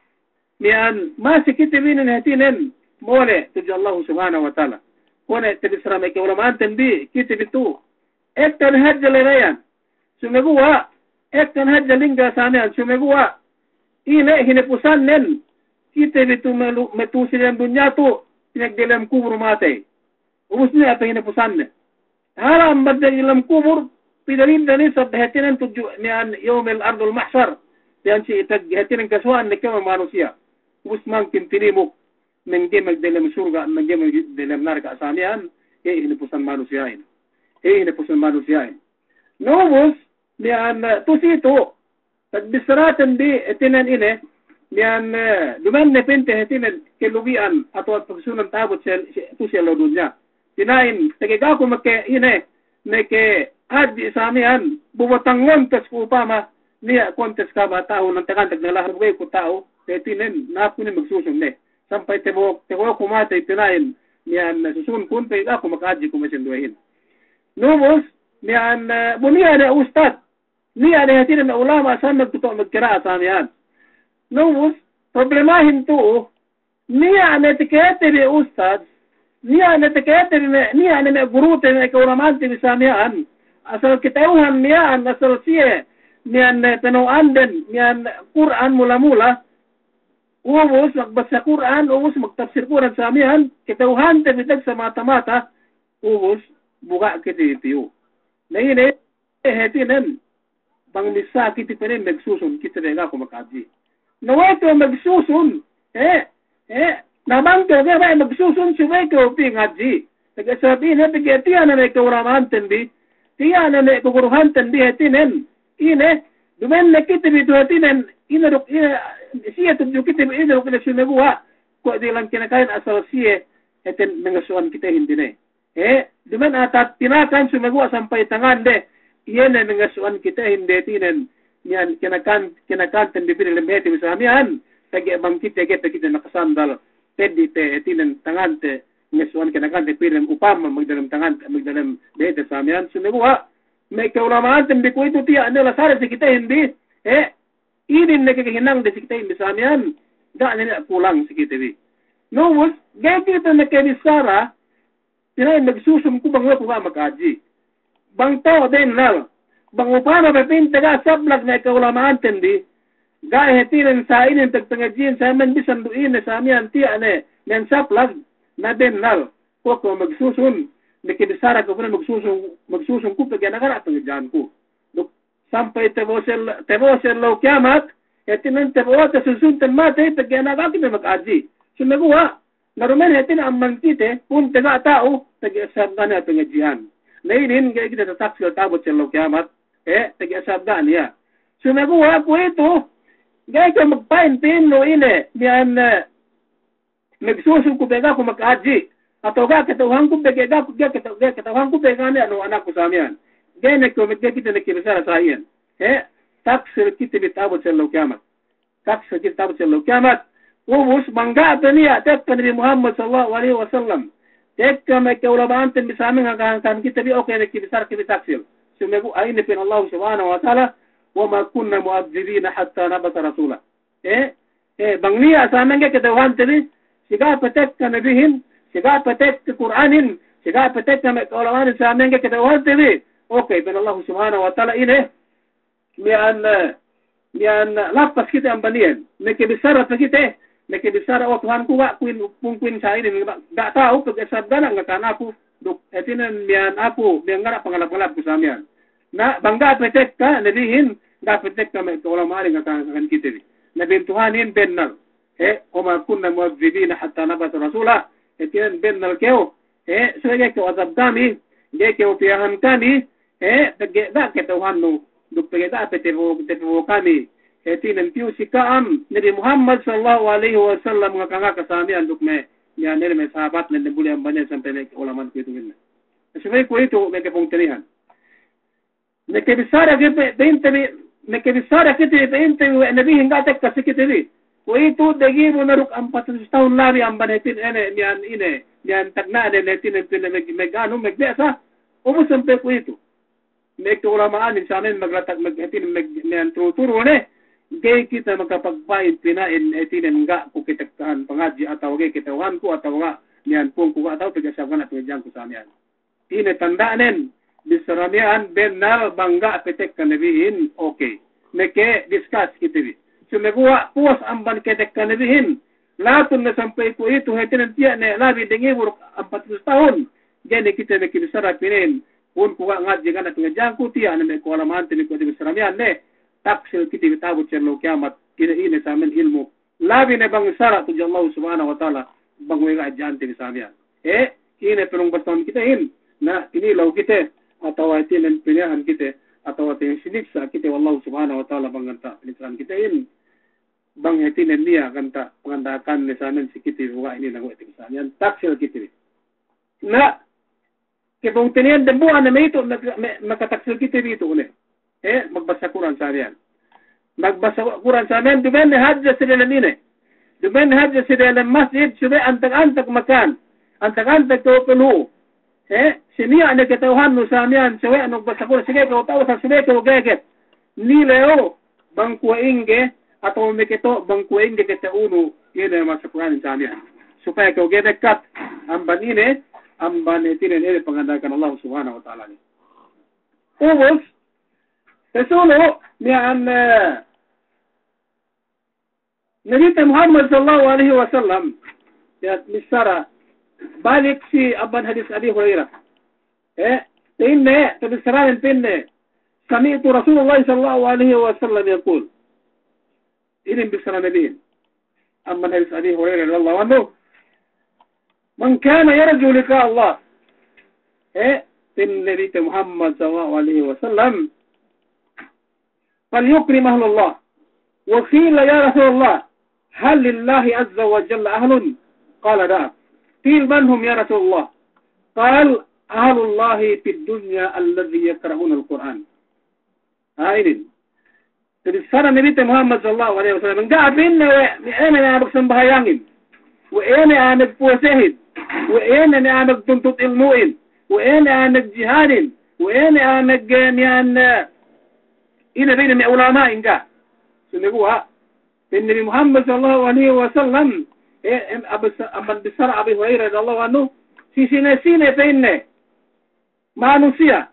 miya'an masi kite bi inin hātinen, mole' tudju Allahu Subhanahu wa Ta'ala. Kuwe' ne tabissara me' ka'ulama'anten bi, kite bi tu, Ekka ne hadja ley iyan. Sumeguwa', ekka ne hadja lingga sa miya'an, sumeguwa' ine hinapusannen, kite bi tu melu-, metu si dem dunya tu, pinagdelem kubur matey. Ubus niya' pe hinapusannen. Hāl amban delem kubur, pidalil-dalil isab hātinen tudju miya'an yawmil ardul mahsar. Miya'an si itag hātinen kasuwa'an ne kēmon manusiya'. Ubus mangkin tinimuk, mangga'i magdelem surga', mangga'i magdelem narka' sa miya'an, iye hinapusan manusiya'in. Iye hinapusan manusiya'in. Na ubus, miya'an, eh, tu'u si itu, tagbissaraten bi hātinen ine, miya'an, eh, duma'in ne pa'inte hātinen kalugi'an atawa pagsusunan ta'abut si, si, tu'u si ellew dunya. Pina'in, pegge' ga' ku make ine, make hadji' sa miya'an, bu batang kontes ku upama, niya' kontes kabata'un, nantakan tagna lahat we' ku ta'u, hātinen, na aku ne magsusun ne. Sampay tebo, tebo ku matey pina'in, miya'an susunkun, pegge' ga' ku makahadji' ku me' sinduwehin. Na ubus, miya'an, eh, bu niya' ne ustad, niya' ne hātinen ulama' sa magtutu' magkira'a sa miya'an. Na ubus, problemahin tu'u, niya' ne takite bi ustad, niya' ne takite bi me', niya' ne me' gurute me' kaulama'ante bi sa miya'an. Asal kata'uhan miya'an, asal siye, miya'an ne pano'anden, miya'an Kur'an mula-mula. Ubus, magbassa Kur'an, ubus, magtapsir Kur'an sa miya'an, kata'uhante bi tagsa mata-mata, ubus, bu ga' kite bi piyu. Na ine, hātinen, bang missā kite pa'in magsusun, kite bi ga' ku makahadji'. Na we' kew magsusun, eh, eh, na bang kew ga' magsusun, subey kew pī ngadji'. Pegge' sabab ine, pegge' tiya' ne me' kaulama'anten bi, tiya' ne me' kaguruhanten bi hātinen, ine, duma'in ne kite bi tu hātinen, ine duk, ine, siye tudju kite bi, ine duk, ine sumeguwa', kuwe' dilang kinakayan asal siye, hātinen mangasu'an kitehin bi ne. Eh, duma'in atat tinakan sumeguwa' sampay tangande, iye ne mangasu'an kitehin bi hātinen, miya'an kinakan, kinakanten bi pī dem hāti bi sa miya'an, pegge' bang kite, pegge' pe kite makasandal, peddi' pe hātinen tangante, mangasu'an kinakante pī dem upama magdelem tangante, magdelem hāti sa miya'an sumeguwa', me' kaulama'anten bi kuwe'itu tiya' ne lasare si kitehin bi, eh, inin ne kahinangde si kitehin bi sa miya'an, ga' ne niya' kulang si kite bi. Na ubus, ga'i kite makabissara, pina'in magsusun ku bang we' ku ga' makahadji'. Bang to'o bennal. Bang upama pe pa'inte ga' saplag me' kaulama'anten bi. Ga' hātinen sa inin pagpangadji'in sa miya'an bisan du ine sa miya'an tiya' ne miya'an saplag. Na bennal. Kuwe' ku magsusun. Makabissara ku pa'in magsusun, magsusun ku pegge' nagara' pangadji'anku. Duk sampay tebo si el-, tebo si ellew kiyamat, hātinen tebo te susunten matey, pegge' na ga' kite makahadji'. Sumeguwa', na duma'in hātinen amban kite, pa'inte ga' ta'u, pegge' sabab ga' niya' pangadji'an. Na inin ga'i kite tataksil ta'abut si ellew kiyamat, eh, pegge' sabab ga' niya'. Sumeguwa' kuwe'itu, ga'i kew magpa'in pa'innu ine, miya'an, eh, magsusun ku pegge' ga' ku makahadji'. Atawa ga' kata'uhanku pegge' ga' ku, ga' kata-, ga' kata'uhanku pegge' ga' niya' anu anakku sa miya'an. Ga'i ne ku, ga'i kite ne kibissara sa iyan. He? Taksil kite bi ta'abut si ellew kiyamat. Taksil kite ta'abut si ellew kiyamat. Ubus bang ga' pe niya' tekka Nabi Muhammad sallallahu alaihi wasallam. Tekka me' kaulama'anten bi sa miya'an hangkan kite bi, oke ne kibissara kite bi taksil. Sumeguwa' ine pa'in Allah subhanahu wa ta'ala, "Wa ma kunna mu'adhdhibina hatta nab'atha rasula." Eh, eh, bang niya' sa miya'an ga'i kata'uhante bi, si ga' pe tekka nabihin, si ga' pe tekka Kur'anin, si ga' pe tekka me' kaulama'anin sa miya'an ga'i kata'uhante bi. Oke, pa'in Allah subhanahu wa ta'ala ine, miya'an, eh, miya'an, eh, lappas kite amban iyan. Makabissara pe kite, makabissara, "O Tuhanku, ga' ku in, pungku in sa inin, ga', ga' ta'u, pegge' sabab ga' niya' ngakan aku, duk hātinen miya'an aku, miya'an ga' niya' pangalap-ngalapku sa miya'an." Na, bang ga' pe tekka nabihin, ga' pe tekka me' kaulama'anin ngakan, ngakan kite bi. Na pa'in Tuhanin bennal. He, "Wa ma kunna mu'adhdhibina hatta nab'atha rasula." Hātinen bennal kew. He, subey ga'i kew azab kami, ga'i kew piyahan kami, he, pegge' ga' kata'uhannu, duk pegge' ga' pe tebo, tebo kami. Hātinen piyu si ka'am, Nabi Muhammad sallallahu alaihi wasallam ngaka-ngaka sa miya'an duk me', miya'an ine me' sahabatnen ne buli amban iyan sampay me' kaulama'an kuwe'itu inin. Subey kuwe'itu me' kapungtina'ihan. Makabissara kite pa'inte bi, makabissara kite pa'inte bi we' nabihin ga' tekka si kite bi. Kuwe'itu dagibu na duk ampat ratus tahun labi amban hātinen ine miya'an ine, miya'an tagna'nen hātinen pa'in mag-, mag-, anu, magbichara. Ubus sampay kuwe'itu. Me' kaulama'anin sa miya'an maglatak mag-, hātinen mag-, miya'an turu-turu ne. Ga'i kite makapagpa'in pina'in hātinen ga' ku katekkahan pangadji' atawa ga'i kata'uhanku atawa ga' miya'an pungku ga' ta'u pegge' sabab ga' niya' pangadji'anku sa miya'an. Ine tanda'nen, bissara miya'an bennal bang ga' pe tekka nabihin, okey. Meke discuss kite bi. Sumeguwa' puwas amban ke tekka nabihin, latun ne sampay kuwe'itu hātinen tiya' ne labi dengibu duk ampatpū' tahun. Ga'i ne kite meke bissara pa'inne, pu' ku ga' ngadji' ga' ne pangadji'anku, tiya' ne me' kuwala ma'ante me' kuwe' bissara miya'an ne. Taksil kite bi ta'abut si ellew kiyamat, ine, ine sa miya'an ilmu'. Labi ne bang sara' tudju Allahu Subhanahu wa Ta'ala, bang we' ga' hadja'ante bi sa miya'an. E, ine pelung bastahun kitehin, na tinilew kite, atawa hātinen piniyahan kite, atawa hātinen siniksa' kite we' Allahu Subhanahu wa Ta'ala bang ganta' piniksa'an kitehin, bang hātinen niya' ganta' panganda'akan ne sa miya'an si kite bi ga' inin nawe' te bi sa miya'an, taksil kite bi. Na, kepungtina'ihan dambuwa' ne me' itu, me', me', makataksil kite bi itu ne. E, magbassa Kur'an sa miya'an. Magbassa Kur'an sa miya'an, duma'in ne hadja si delem ine. Duma'in ne hadja si delem masjid, subey antag-antag makan. Antag-antag kew pe lu'u. E, si niya' ne kata'uhannu sa miya'an, subey anu magbassa Kur'an, subey kew ta'u sa, subey kew geget. Nilew bang kuwe' ingge, atawa meke to' bang kuwe' ingge kata'unu, iye ne masa Kur'an sa miya'an. Supaya kew ga'i bekkat amban ine, amban hātinen ine panganda'akan Allah Subhanahu wa Ta'ala ne. Ubus, pasunu' miya'an, e, Nabite Muhammad sallallahu alaihi wasallam, ya, bissara, balik si amban hadis Abi Hurairah. E, pa'inne, tabissarahin pa'inne, سمعت رسول الله صلى الله عليه وسلم يقول. Inin bissara Nabihin. Amban hadis Abi Hurairah radiyallahu anhu, من كان يرجو لقاء الله. E, pa'in Nabite Muhammad sallallahu alaihi wasallam, فليكرم أهل الله. وقيل: يا رسول الله، هل لله عز وجل أهل؟ قال: نعم. قيل: من هم يا رسول الله؟ قال: أهل الله في الدنيا الذي يقرؤون القرآن. Ha, inin. Tabissara Nabite Muhammad sallallahu alaihi wasallam, ga' pa'inne we' ine ne a'a magsambahayangin, we' ine a'a magpuwasehin, we' ine ne a'a magtuntut ilmu'in, we' ine a'a magjihadin, we' ine a'a mag-, e, miya'an, e, ine pa'inne me' ulama'in, ga'. Sumeguwa', pa'in Nabi Muhammad sallallahu alaihi wasallam, e, em, abis-, amban bissara Abi Hurairah radiyallahu anhu, si sine-sine pa'inne manusiya'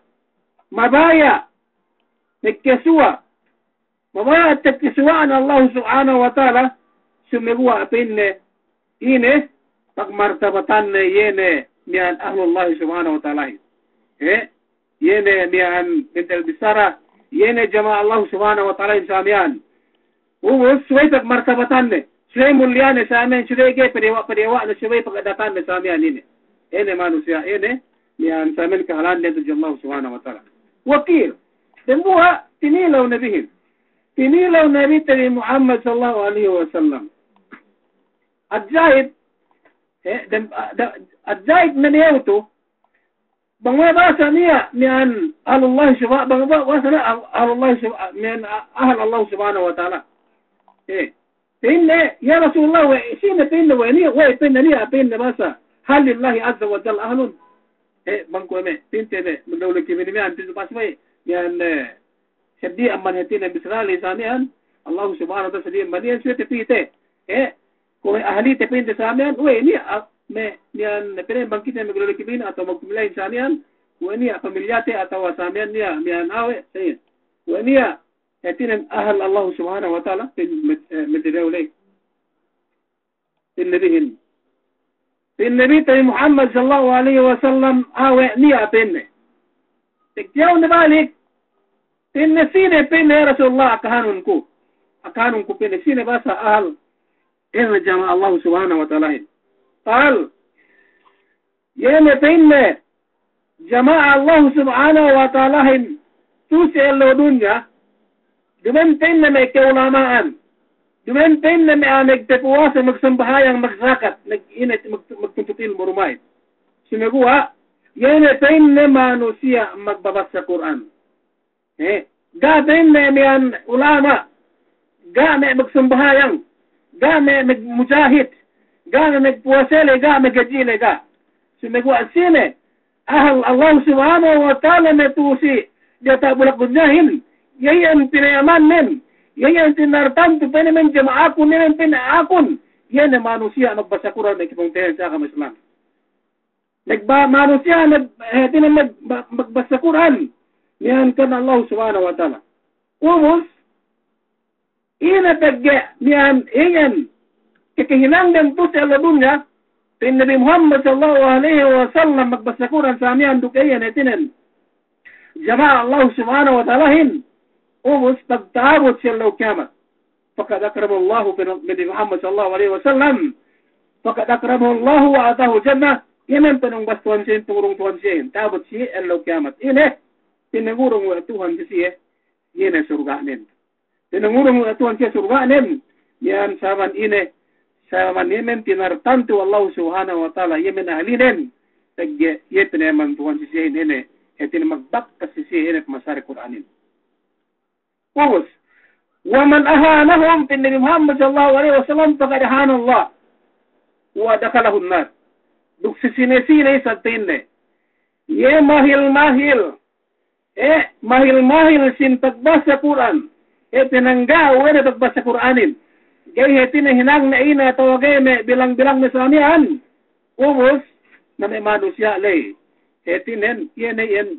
mabaya' magkasuwa', mabaya' magkasuwa'an Allah Subhanahu wa Ta'ala, sumeguwa' pa'inne ine pagmartabatanne, iye ne miya'an ahlullah Subhanahu wa Ta'alahin. E, iye ne miya'an bentel bissara, iye ne jama'a Allah Subhanahu wa Ta'alahin sa miya'an. Ubus, subey pagmartabatanne, subey mulyane sa miya'an, subey ga'i padewa'-padewa'ne, subey pagadatanne sa miya'an ine. Ine manusiya', ine, miya'an sa miya'an kahalanne tudju Allah Subhanahu wa Ta'ala. وقيل, dambuwa' tinilew Nabihin. Tinilew Nabite bi Muhammad sallallahu alaihi wasallam. Ajaib, e, dem-, a-, da-, ajaib ne niya' tu, bang we' bahasa niya', miya'an ahlullah subha-, bang we' bahasa niya' ah-, ahlullah subha-, miya'an a-, ahal Allah Subhanahu wa Ta'ala. E, pa'inne, ya Rasulullah, we', sine pa'inne we' niya', we' pa'inne niya', pa'inne bahasa, هل لله عز وجل أهل؟ E, bang kuwe' me', pa'inte me', magdawli kibini miya'an, pa'inte bahasa we', miya'an, e, seddi amban hātinen bissara ley sa miya'an, Allah Subhanahu wa Ta'ala seddi amban iyan, subey te pa'inte. E, kuwe' ahlite pa'inte sa miya'an, we' niya', a, me', miya'an, pa'inte bang kite magdawli kibini atawa magpamilyate sa miya'an, we' niya' pamilyate atawa sa miya'an niya', miya'an awe', sa iyan. We' niya', hātinen ahal Allah Subhanahu wa Ta'ala, pa'in me', e, me' dawli. Pa'in Nabihin. Pa'in Nabite bi Muhammad sallallahu alaihi wasallam, awe' niya' pa'inne. Pegge' aw ne balik, pa'inne sine pa'inne ya Rasulullah akahanun ku. Akahanun ku pa'inne sine bahasa ahal, ine jama'a Allah Subhanahu wa Ta'alahin. قال, iye ne pa'inne, jama'a Allah Subhanahu wa Ta'alahin tu'u si ellew dunya, duma'in pa'inne me' ka'ulama'an, duma'in pa'inne me' a'a magpuwase, magsambahayang, magzakat, mag-, ine, mag-, magtuntut ilmu' duma'in. Sumeguwa', iye ne pa'inne manusiya' magbabassa Kur'an. E, ga' pa'inne miya'an ulama', ga' me' magsambahayang, ga' me' magmujahid, ga' me' magpuwase ley, ga' me' maghadji' ley, ga'. Sumeguwa' sine, ahal Allah Subhanahu wa Ta'ala ne tu'u si diyata' bulak dunyahin, iye iyan pinayamannen, iye iyan tinartantu pa'inne men jama'akun, iye men pina'akun, iye ne manusiya' magbassa Kur'an me' kepungtina'ihan si agama Islam. Magba-, manusiya' mag-, hātinen mag-, mag-, magbasa Kur'an. Miya'an karna Allah Subhanahu wa Ta'ala. Ubus, ine pegge' miya'an iyan, kakahinangnen tu'u si ellew dunya, pa'in Nabi Muhammad sallallahu alaihi wasallam magbasa Kur'an sa miya'an duk iyan hātinen jama'a Allah Subhanahu wa Ta'alahin, ubus pagta'abut si ellew kiyamat. Faqad akramahu Allah, pa'in Nabi Muhammad sallallahu alaihi wasallam, faqad akramahu Allah wa a'tahul jannah, iye men panungbas Tuhan siyehin, pangurung Tuhan siyehin, ta'abut si ellew kiyamat. Ine, pinangurung we' Tuhan si siye, iye ne surga'nen. Pinangurung we' Tuhan siye surga'nen, miya'an sabab ine, sabab iye men tinartantu Allah Subhanahu wa Ta'ala, iye men ahlinen, pegge' iye pinayaman Tuhan si siyehin ine, hātinen magbakkas si siye ine pamasade Kur'anin. Ubus, wa man ahanahum, pa'in Nabi Muhammad sallallahu alaihi wasallam, faqad ahanahullah, wa adkhalahun nar. Duk sine-sine isab pa'inne, iye mahil-mahil, e, mahil-mahil sin pagbasa Kur'an. E, pinangga' we' ne pagbasa Kur'anin. Ga'i hātinen hinangne ine atawa ga'i me' bilang-bilangne sa miya'an. Ubus, na me' manusiya' ley. Hātinen, iye ne iyan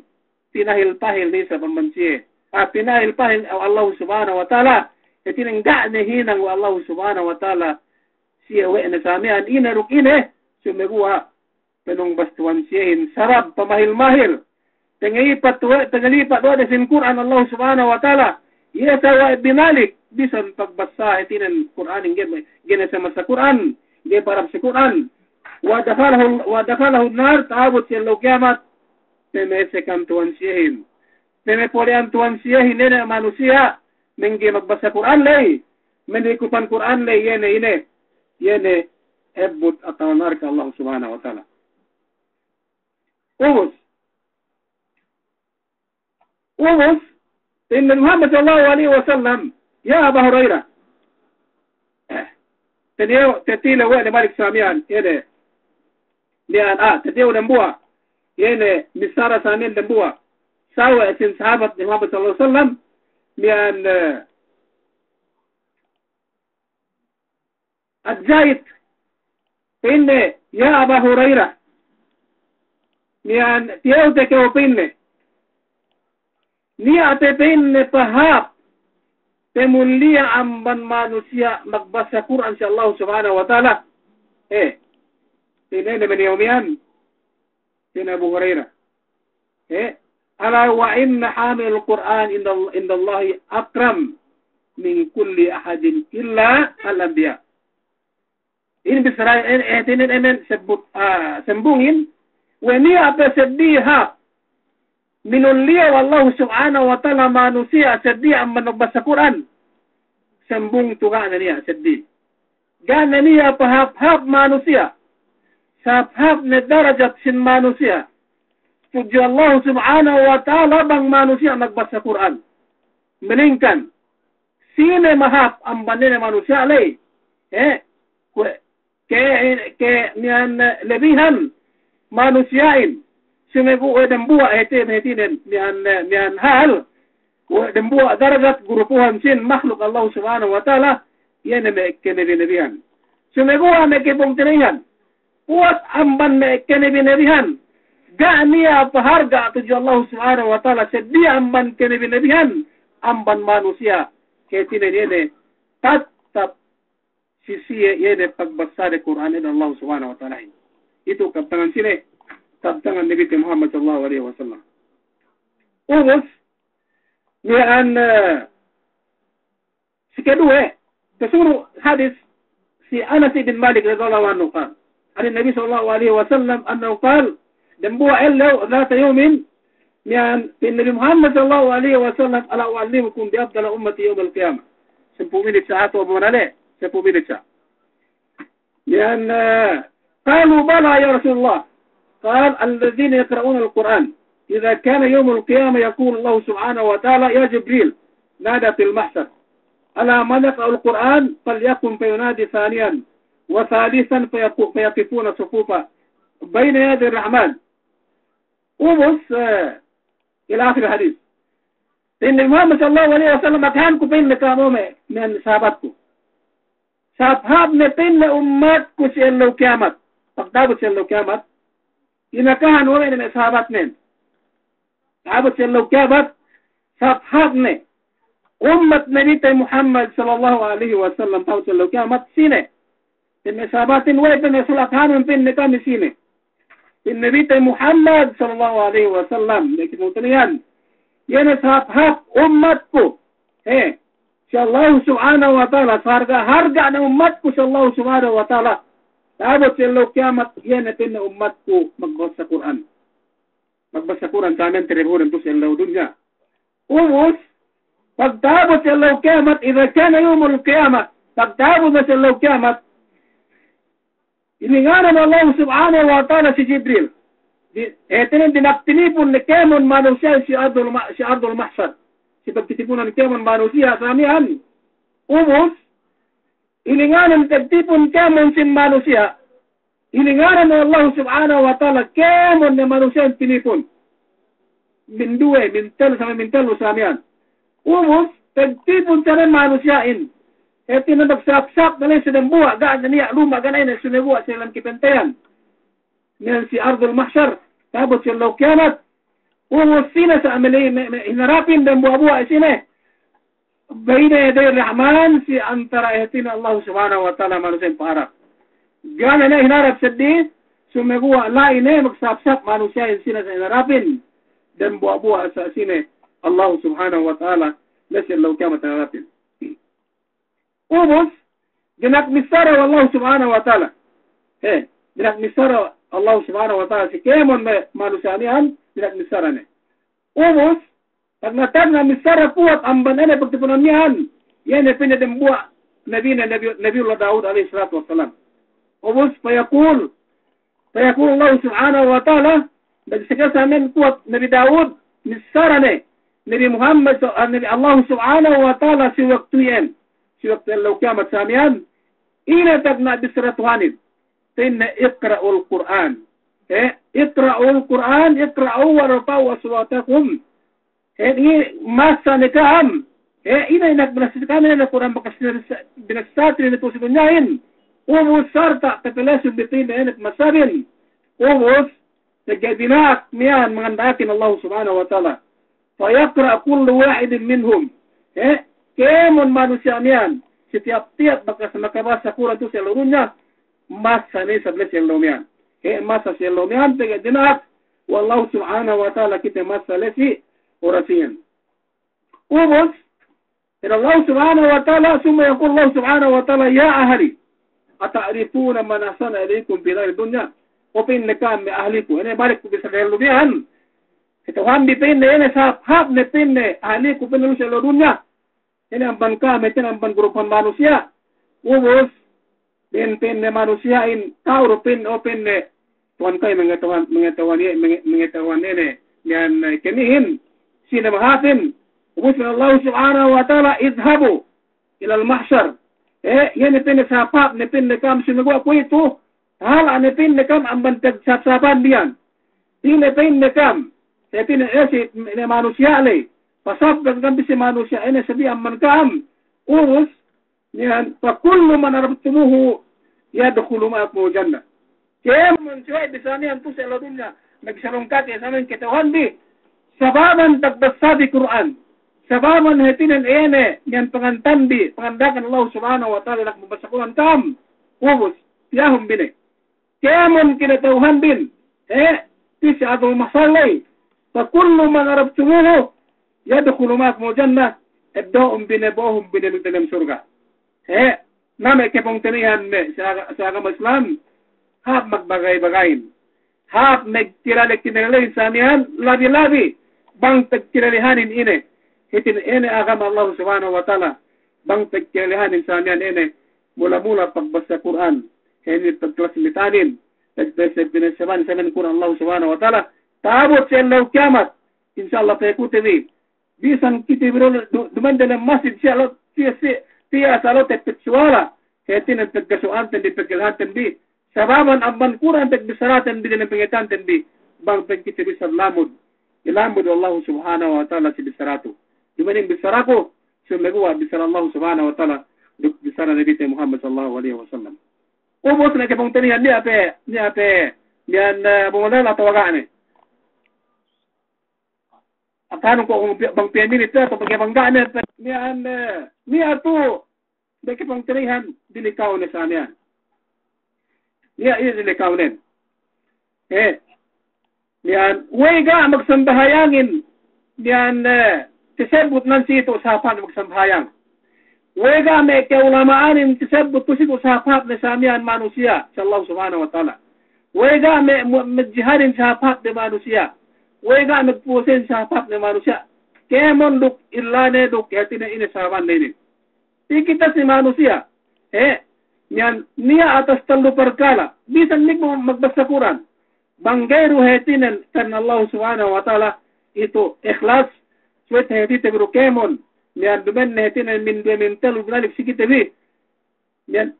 pinahil-pahil ne isab amban siye. A, pinahil-pahil we' Allah Subhanahu wa Ta'ala. Hātinen ga' ne hinang we' Allah Subhanahu wa Ta'ala siye we' ne sa miya'an ine duk ine. Sumeguwa' panungbas Tuhan siyehin sabab pamahil-mahil. Tangalipat we', tangalipat we' de sin Kur'an Allah Subhanahu wa Ta'ala. Iye sa we' binalik, bisan pagbasa hātinen Kur'anin ga'i, ga'i ne sa masa Kur'an, ga'i parab si Kur'an. Wa adkhalahu, wa adkhalahun nar, ta'abut si ellew kiyamat, pamasekan Tuhan siyehin. Pamapole'an Tuhan siyehin ine manusiya', mangga'i magbasa Kur'an ley, manikupan Kur'an ley, iye ne ine, iye ne ebbut atawa narka' Allah Subhanahu wa Ta'ala. Ubus. Ubus, pa'in Nabi Muhammad sallallahu alaihi wasallam, ya Aba Hurairah. Taniyew, tatilew we' ne balik sa miya'an, iye ne, miya'an, a, tatilew dambuwa', iye ne, missāra sa miya'an dambuwa'. Sawe' sin sahabat Muhammad sallallahu alaihi wasallam, miya'an, e, Al-Jait, pa'inne, ya Aba Hurairah, miya'an tiyewte kew pa'inne, niya' pe pa'inne pahāp, pamulliya amban manusiya' magbasa Kur'an si Allah Subhanahu wa Ta'ala. E, pa'inne ne maniyew miya'an, pa'in Abu Hurairah. E, ala wa inna hamilal Qur'an inda, indallahi akram min kulli ahadin illa al-anbiya. In bissara, in, e, hātinen ēmen sebbut, a, sambungin, we' niya' pe seddili hāp minulliya we' Allahu Subhanahu wa Ta'ala manusiya' seddili amban magbasa Kur'an. Sambung tu ga' ne niya' seddili. Ga' ne niya' pahāp-hāp manusiya'. Sahāp-hāp ne darajat sin manusiya' tudju Allah Subhanahu wa Ta'ala bang manusiya' magbasa Kur'an. Malingkan, sine mahāp amban ine manusiya' ley. E, kuwe', ke, ke miya'an lebihan manusiya'in. Sumeguwa' we' dambuwa' hāti, hātinen miya'an, miya'an hāl. Kuwe' dambuwa' darajat gurupuhan sin mahluk Allah Subhanahu wa Ta'ala, iye ne me' kanabi-nabihan. Sumeguwa' me' kapungtina'ihan, puwas amban me' kanabi-nabihan, ga' niya' paharga' tudju Allah Subhanahu wa Ta'ala seddili amban kanabi-nabihan, amban manusiya', hātinen iye ne tattap si siye iye ne pagbasade Kur'an ine Allah Subhanahu wa Ta'alahin. Itu kabtangan sine, kabtangan Nabite Muhammad sallallahu alaihi wasallam. Ubus, miya'an, e, sikaduwe, tasunu' hadis si Anas ibn Malik radiyallahu anhu qal, anin Nabi sallallahu alaihi wasallam annahu qal, dambuwa' ellew, dhata yawmin, miya'an pa'in Nabi Muhammad sallallahu alaihi wasallam, ala u'allimukum bi afdali ummati yawmal qiyamah. Sampū' minit sa' atu abu manale, sampū' minit sa'. Miya'an, e, qalu bala ya Rasulullah. Qal, alladhina yaqra'unal Qur'an. Idha kana yawmul qiyamah yaqulu Allahu subhanahu wa ta'ala, ya Jibril, nada fil mahshar, ala man yaqra'ul Qur'an, falyaqum, fayunadi thaniyan, wa thalithan, fayaqu-, fayaqifuna sufufan, bayna yaday Rahman. Ubus, e, ila akhiril hadis. Pa'in Nabi Muhammad sallallahu alaihi wasallam, akahanku pa'inne ka'am me', me' sahabatku. Sahāp-hāp ne pa'inne ummatku si ellew kiyamat. Pagta'abut si ellew kiyamat, Inakahan we' ne me' sahabatnen. Ta'abut si ellew kiyamat, sahāp-hāp ne ummat Nabite Muhammad sallallahu alaihi wasallam ta'abut si ellew kiyamat sine. Pa'in me' sahabatin, we' pa'in me' sulak hanun pa'in ne kami sine. Pa'in Nabite Muhammad sallallahu alaihi wasallam, ne kite mutaniyan. Iye ne sahāp-hāp ummatku. He, si Allah subhanahu wa ta'ala, saharga'-harga' ne ummatku si Allah subhanahu wa ta'ala. Ta'abut si ellew kiyamat, iye ne pa'in ne ummatku magbasa Kur'an. Magbasa Kur'an samiyan tiribunan tu si ellew dunya. Ubus, pagta'abut si ellew kiyamat, idha kana yawmul qiyamah, pagta'abut si ellew kiyamat, ilinganan Allah subhanahu wa ta'ala si Jibril. Di, eh, tinin dina'ak tinipun ne kēmon manusiya' si ardul ma-, si ardul mahsar. Si pagtitipunan kēmon manusiya' samiyan. Ubus, ilinganan pagtipun kēmon sin manusiya'. Ilinganan we' Allah subhanahu wa ta'ala kēmon ne manusiya'in tinipun. Minduwe, mintellu, samiyan mintellu samiyan. Ubus, pagtipun samiyan manusiya'in. Hātinen magsahāp-sahāp ne la'i si dambuwa', ga' ne niya' luma', ga' ne sumeguwa' si lem kapantayan. Miya'an si ardul mahsar, ta'abut si ellew kiyamat. Ubus sine sa' me' la'i, me', me' hinarapin dambuwa'-buwa' sine. Bayna yaday Rahman, si antara' hātinen Allah subhanahu wa ta'ala manusiya'in paharap. Ga' ne niya' hinarap seddili, sumeguwa' la'i ne magsahāp-sahāp manusiya'in sine sa' hinarapin. Dambuwa'-buwa' sa' sine Allah subhanahu wa ta'ala, la'i si ellew kiyamat hinarapin. Ubus, dina'ak missara we' Allah subhanahu wa ta'ala. He, dina'ak missara we' Allah subhanahu wa ta'ala si kēmon me' manusiya' miya'an, dina'ak missara ne. Ubus, tagna'-tagna' missara kuwat amban ine pagtipunan miya'an, iye ne pa'in ne dambuwa' nabine, Nabi, Nabiyullah Daud alaihi salatu wassalam. Ubus, fayaqul, fayaqul Allah subhanahu wa ta'ala, nagsakey samiyan kuwat Nabi Daud, missara ne, Nabi Muhammad sa-, ah, Nabi Allah subhanahu wa ta'ala si waktu iyan, si waktu ellew kiyamat samiyan, ine tagna' bissara Tuhanin, pa'in ne iqra'ul Qur'an. Eh, iqra'ul Qur'an, iqra'u warfa'u aswatakum. He, inin masa ne ka'am. He, ine, ine binassa ka'am, ine Kur'an bakas binassa, binassa, ine tu si dunyahin. Ubus sarta' tapalasun bi pa'in ne ine masa bin. Ubus, pegge' dina'ak miya'an manganda'akin Allah subhanahu wa ta'ala. Fayaqra' kullu wahidin minhum. He, kēmon manusiya' miya'an, si tiyap-tiyap bakas makabasa Kur'an tu si ellew dunya, masa ne isab la'i si ellew miya'an. He, masa si ellew miya'an, pegge' dina'ak we' Allah subhanahu wa ta'ala kite masa la'i si oras iyan. Ubus, pa'in Allah subhanahu wa ta'ala, summa yaqulu Allah subhanahu wa ta'ala, ya ahli, ata'rifuna man ahsana ilaykum fi dari dunya? O pa'in ne ka'am me' ahliku, ine balik ku bissā si ellew miya'an. Kata'uhanbi pa'in ne, ine sahāp-hāp ne pa'in ne, ahliku pa'in ne si ellew dunya. Ine amban ka'am, ine amban grupuhan manusiya'. Ubus, pa'in, pa'in ne manusiya'in, ta'u du pa'in, o pa'in ne, Tuhan kami mangata'uhan, mangata'uhan iye, manga-, mangata'uhan ine, miya'an, eh, kamihin, sine mahāpin. Ubus pa'in Allah subhanahu wa ta'ala, idhhabu ilal mahshar. Eh, iye ne pa'in ne sahāp-hāp ne pa'in ne ka'am sumeguwa' kuwe'itu, Tahala' ne pa'in ne ka'am amban tagsahāp-sahāpan biyan. Ine pa'in ne ka'am, hātinen, eh, si, ne manusiya' ley. Pasabda ka'am bi si manusiya' ine sabi amban ka'am. Ubus, niyan, fa kullu man araftumuhu yadkhulu ma'akumul jannah. Kēmon suwe' bissā niyan tu si ellew dunya, magsalungkat iye samiyan kata'uhanbi. Sababan tagbassa bi Kur'an. Sababan hātinen ine, niyan pangantanbi, panganda'akan Allah subhanahu wa ta'ala dina'ak magbassa Kur'an ka'am. Ubus, piyahun bi ne. Kēmon kinata'uhanbin, eh, pī si ardul mahsar ley. Fa kullu man araftumuhu yadkhulu ma'akumul jannah. Eddo'un bi ne, bo'ohun bi ne duk dalem surga'. Eh, na me' kapungtina'ihan me' sa-, sa agama Islam, hāp magbagay-bagayin. Hāp magkilale-kilalehin samiyan, labi-labi bang pagkilalehanin ine. Hātinen ine agama Allah subhanahu wa ta'ala, bang pagkilalehanin samiyan ine. Mula-mula pagbassa Kur'an, inin pagklasmitanin, pag-, pag-, pag-, pagsabanin Kur'an Allah subhanahu wa ta'ala, ta'abut si ellew kiyamat, insya Allah pa'ekute bi, bisan kite bi du-, du-, duma'in dalem masjid siya lo-, siya, siya, siya sa lo' tepet suwala, hātinen pagkasu'anten bi, pagkalahanten bi, sababan amban Kur'an pagbissaraten bi, dalem pangateyanten bi, bang pa'in kite bi sa lamud, ilamud Allah subhanahu wa ta'ala si bissaratu. Duma'in bissaraku, sumeguwa' bissara Allah subhanahu wa ta'ala, duk bissara Nabite Muhammad sallallahu alaihi wasallam. Ubus ne kapungtina'ihan, niya' pe, niya' pe, Miya'an, eh, Abu Mudala atawa ga' ne. Atawa ko' bang pe-, bang piyamilit ne, atawa bang ga' ne, miya'an, eh, niya' tu, be' ke pangtinihan, dilikaw ne sa miya'an. Niya', iye dilikaw ne. Eh, miya'an, we'ey ga' magsambahayangin, miya'an, eh, tasebbut nan si itu sahāp-hāp magsambahayang. We'ey ga' me' ka'ulama'anin tasebbut tu si itu sahāp-hāp ne sa miya'an manusiya', si Allah Subhanahu wa Ta'ala. We'ey ga' me', me', magjihadin sahāp-hāp ne manusiya'. We'ey ga' magpuwasahin sahāp-hāp ne manusiya'. Kēmon duk illane duk hātinen ine sababan ne inin. Pī kite si manusiya'. Eh, miya'an niya' atas tellu parkala'. Bisan inin magbasa Kur'an. Bang ga'i du hātinen karna Allah Subhanahu wa Ta'ala itu ikhlas, suwet hātite bi du kēmon, miya'an duma'in hātinen min duwe min tellu binalik si kite bi. Miya'an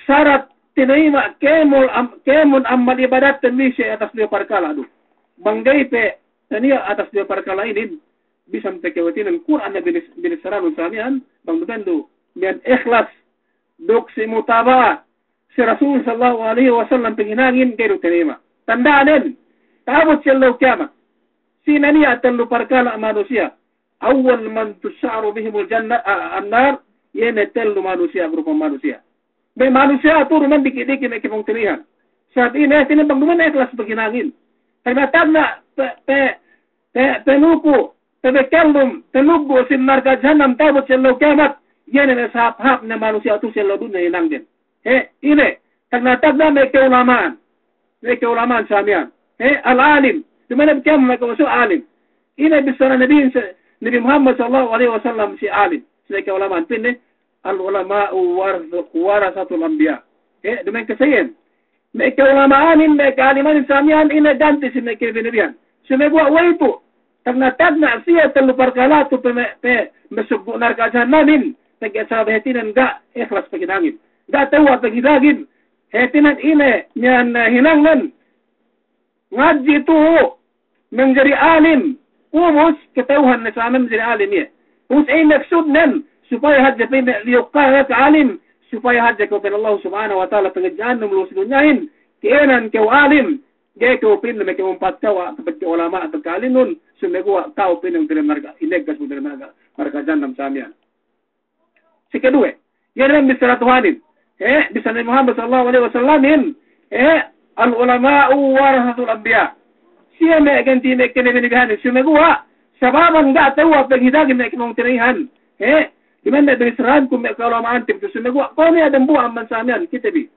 sarat tinayima' kēmon am-, kēmon amal ibadatten bi si atas duwe parkala' du. Bang ga'i pe taniya' atas duwe parkala' inin, bisan pe ke hātinen Kur'an ne binis-, binissaranun sa miya'an, bang duma'in du, miya'an ikhlas, duk si mutaba'a, si Rasul sallallahu alaihi wasallam paghinangin ga'i du tinayima'. Tanda'nen, ta'abut si ellew kiyamat. Sine niya' tellu parkala' manusiya'. Awwal man tusha'aru bihimul jannah, a-, an-nar, iye ne tellu manusiya', grupu manusiya'. Me' manusiya' tu duma'in diki'-diki' me' ke pangtinihan. Sabab ine, sine bang duma'in ikhlas paghinangin. Tagna'-tagna' pe, pe, pe, penuku', pe, pe kellum, penuggu' si narka' jahannam ta'abut si ellew kiyamat. Iye ne me' sahāp-hāp ne manusiya' tu si ellew dunya hinangden. He, ine, tagna'-tagna' me' ka'ulama'an. Me' ka'ulama'an sa miya'an. He, al-alim. Duma'in kēmon me' ka'ulama'an alim. Ine bissara Nabi, Nabi Muhammad sallallahu alaihi wasallam si alim. Si me' ka'ulama'an pa'inne, al-ulama'u warth-, warathatul anbiya. He, duma'in kasayan. Me' ka'ulama'anin, me' ka'alimanin sa miya'an, ine ganti si me' kanabi-nabihan. Sumeguwa' we'ey tu, tagna'-tagna' siye tellu parkala' tu pe me', pe masuk narka' jahannamin, pegge' sabab hātinen ga' ikhlas paghinangin. Ga' tewwa' paghinangin. Hātinen ine, miya'an, eh, hinangnen. Ngadji' tu, manjari alim. Ubus, kata'uhan ne sa miya'an manjari alim iye. Ubus, iye maksudnen, supaya hadja pe me' liyukkal ka'alim, supaya hadja kew pa'in Allah Subhanahu wa Ta'ala pangadji'annun luwal si dunyahin, ka'ēnan kew alim, ga'i kew pa'in me' kew umpat kew, a, pagka'ulama', pagka'alimun, sumeguwa' kew pa'in diyalem narka', ineggas kew diyalem narka', narka' jahannam sa miya'an. Sikaduwe, iye ne bissara Tuhanin. He, bissara Nabi Muhammad sallallahu alaihi wasallamin. He, al-ulama'u warathatul anbiya. Siye me' ganti me' kanabi-nabihanin. Sumeguwa', sababan ga' tewwa' paghinangin me' kepungtina'ihan. He, duma'in me' bissarahanku me' ka'ulama'anten tu sumeguwa'. Kuwe' ne dambuwa' amban sa miya'an kite bi.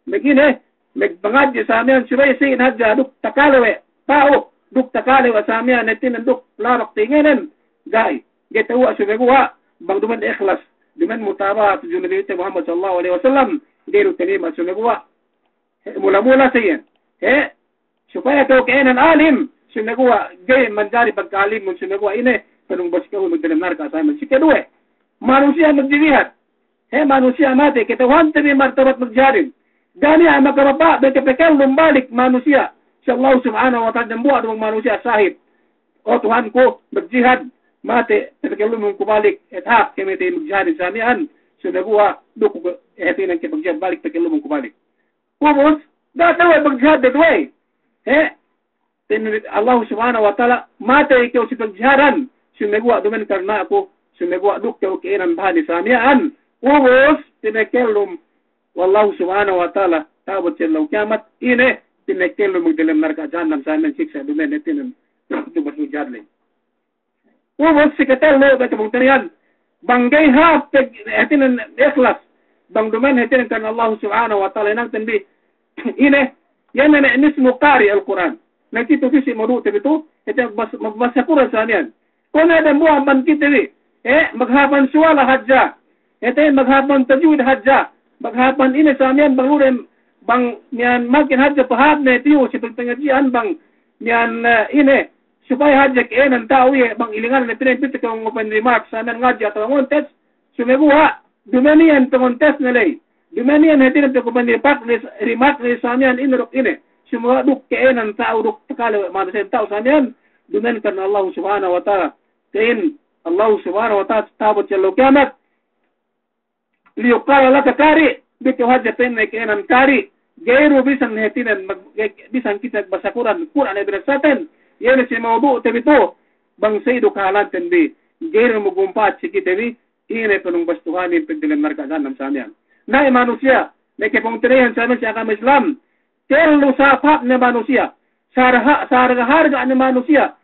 Magine, magpangadji' sa miya'an subey sīn hadja duk takale we' ta'u, duk takale we' sa miya'an hātinen duk labak tingenen, ga'i. Ga'i tewwa' sumeguwa', bang duma'in ikhlas, duma'in mutaba'a tudju Nabi te Muhammad sallallahu alaihi wasallam, ga'i du tinayima' sumeguwa'. He, mula-mula sa iyan. He, supaya kew ka'ēnan alim, sumeguwa' ga'i manjari pagka'alimun sumeguwa' ine, panumbas kew magdalem narka' sa miya'an. Sikaduwe, manusiya' magjihad. He manusiya' matey, kata'uhante bi martabat magjihadin. Ga' niya' makababa' be kapakellum balik manusiya' si Allah Subhanahu wa Ta'ala, dambuwa' du manusiya' sahid. O Tuhanku, magjihad, matey, papakellumun ku balik, et hak, kamatey magjihadin sa miya'an, sumeguwa' duk ku, hātinen ke magjihad balik, papakellumun ku balik. Ubus, ga' tewwa' magjihad duwe. He, Pa'in Allah Subhanahu wa Ta'ala, matey kew si pagjihadan, sumeguwa' duma'in karna' aku, sumeguwa' duk kew ka'ēnan bahani sa miya'an. Ubus, pinakellum we' Allah Subhanahu wa Ta'ala, ta'abut si ellew kiyamat, ine, pinakellum magdalem narka' jahannam sa miya'an siksa' duma'in hātinen, duma'in jihad ley. Ubus, sikatellu, be' kepungtina'ihan, bang ga'i hāp, hātinen ikhlas, bang duma'in hātinen karna' Allah Subhanahu wa Ta'ala hinangten bi, ine, iye ne me' mismu qari' Al-Qur'an. Na kitu pī si mawdu'te bi tu, hātinen bas-, magbasa Kur'an sa miya'an. Kuwe' ne dambuwa' amban kite bi, eh, maghāpan suwala hadja. Hātinen maghāpan tajwid hadja. Maghāpan ine sa miya'an bang lu'u dem, bang miya'an makin hadja pahāpne piyu si pagpangadji'an bang miya'an, eh, ine, supaya hadja ka'ēnan ta'u iye bang ilingan ne pinapitu kew ngopen remark sa miya'an ngadji' atawa ngontes, sumeguwa' duma'in iyan pangontesne ley. Duma'in iyan hātinen pangopen remark ne, remark ne sa miya'an ine duk ine. Sumeguwa' duk ka'ēnan ta'u duk takale we' manusiya' ta'u sa miya'an. Duma'in karna' Allah Subhanahu wa Ta'ala. Pa'in Allah Subhanahu wa Ta'ala ta'abut si ellew kiyamat. Liyuqala laka qari', duk kew hadja pa'inne ka'ēnan qari', Ga'i du bisan hātinen mag-, ga'i, bisan kite magbasa Kur'an, Kur'an ne binasaten, iye ne si mawdu'te bi tu, bang sa iye du kahalanten bi, ga'i du magmumpa'at si kite bi, ine panumbas Tuhanin pegdelem narka' jahannam samiyan. Na, iye manusiya', me' kapungtina'ihan samiyan si agama Islam, tellu sāp-hāp ne manusiya', sarha-, sarga-harga ne manusiya',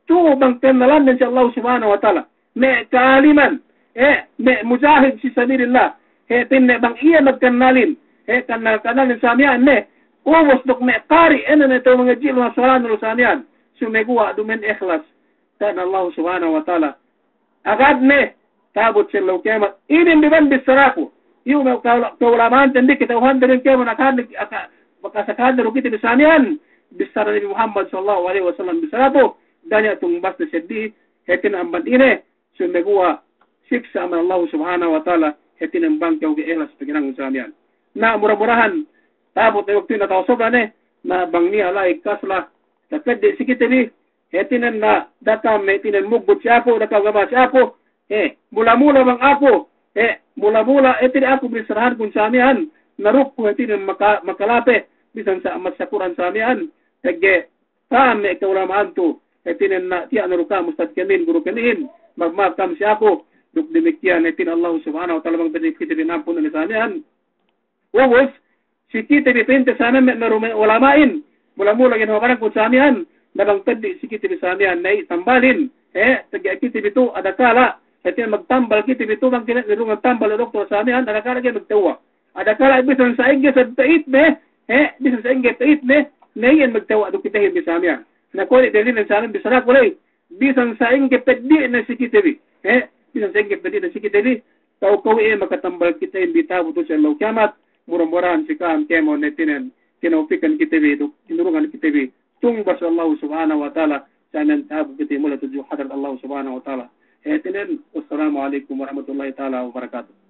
tu'u bang kennalannen si Allah Subhanahu wa Ta'ala. Me' ka'aliman, e, me' mujahid fi sabilillah, e, pinne bang iye magkennalin, e, kannal-kannalin samiyan ne, ubus duk me' kari', ine ne tu mangadji' lu, masalan lu samiyan, sumeguwa' duma'in ihlas karna Allah Subhanahu wa Ta'ala. Agad ne, ta'abut si ellew kiyamat. Inin bi bang bissaraku. Iyu me' ka-, ka'ulama'anten bi, kata'uhante bi kēmon, akad ne, aka-, bakas akad ne du kite bi samiyan, bissara Nabi Muhammad sallallahu alaihi wasallam bissara tu, da'a niya' tumbasne seddili, hātinen amban ine, sumeguwa' siksa' amban Allah Subhanahu wa Ta'ala, hātinen bang kew ga'i ihlas paghinangun samiyan. Na, mura-murahan, ta'abut ne waktu inin atawa sobra ne, na bang niya' la'i kasla, tapeddi' si kite bi, hātinen na, da'a kam hātinen mugbut si aku, da'a kam gama si aku, e, mula-mula bang aku, e, mula-mula, hātinen aku binissarahankun samiyan, na duk ku hātinen maka-, makalape, bisan sa' masa Kur'an samiyan, pegge' ka'am me' ka'ulama'an tu, hātinen na tiya' ne du ka'am ustad kamihin, guru kamihin, magma'ap ka'am si aku, duk damikkiyan hātinen Allah Subhanahu wa Ta'ala bang peddi' kite bi ampunun ne samiyan. Ubus, si kite bi pa'inte samiyan me', me' du me' ulama'in, mula-mula ga'i ne hawal barakun samiyan, na bang peddi' si kite bi samiyan, na iye tambalin, e, pegge' kite bi tu, adakala', hātinen magtambal kite bi tu, bang kite bi du magtambal doktor samiyan, adakala' ga'i magtewwa'. Adakala' bisan sa'ingge sa pa'itne, e, bisan sa'ingge pa'itne, na iyan magtewwa' duk kitehin bi samiyan. Na kuwe' ne dalilnen samiyan bissaraku ley, bisan sa'ingge peddi'ne si kite bi, e, bisan sa'ingge peddi'ne si kite bi, ta'u kuwe' iye makatambal kitehin bi ta'abut si ellew kiyamat, mura-murahan si ka'am kēmon hātinen, tinawpikan kite bi duk tinurungan kite bi, tumbas Allah Subhanahu wa Ta'ala, samiyan ta'abut kite bi mole' tudju hadarat Allah Subhanahu wa Ta'ala. Hātinen, wassalamu alaikum warahmatullahi ta'ala wabarakatuh.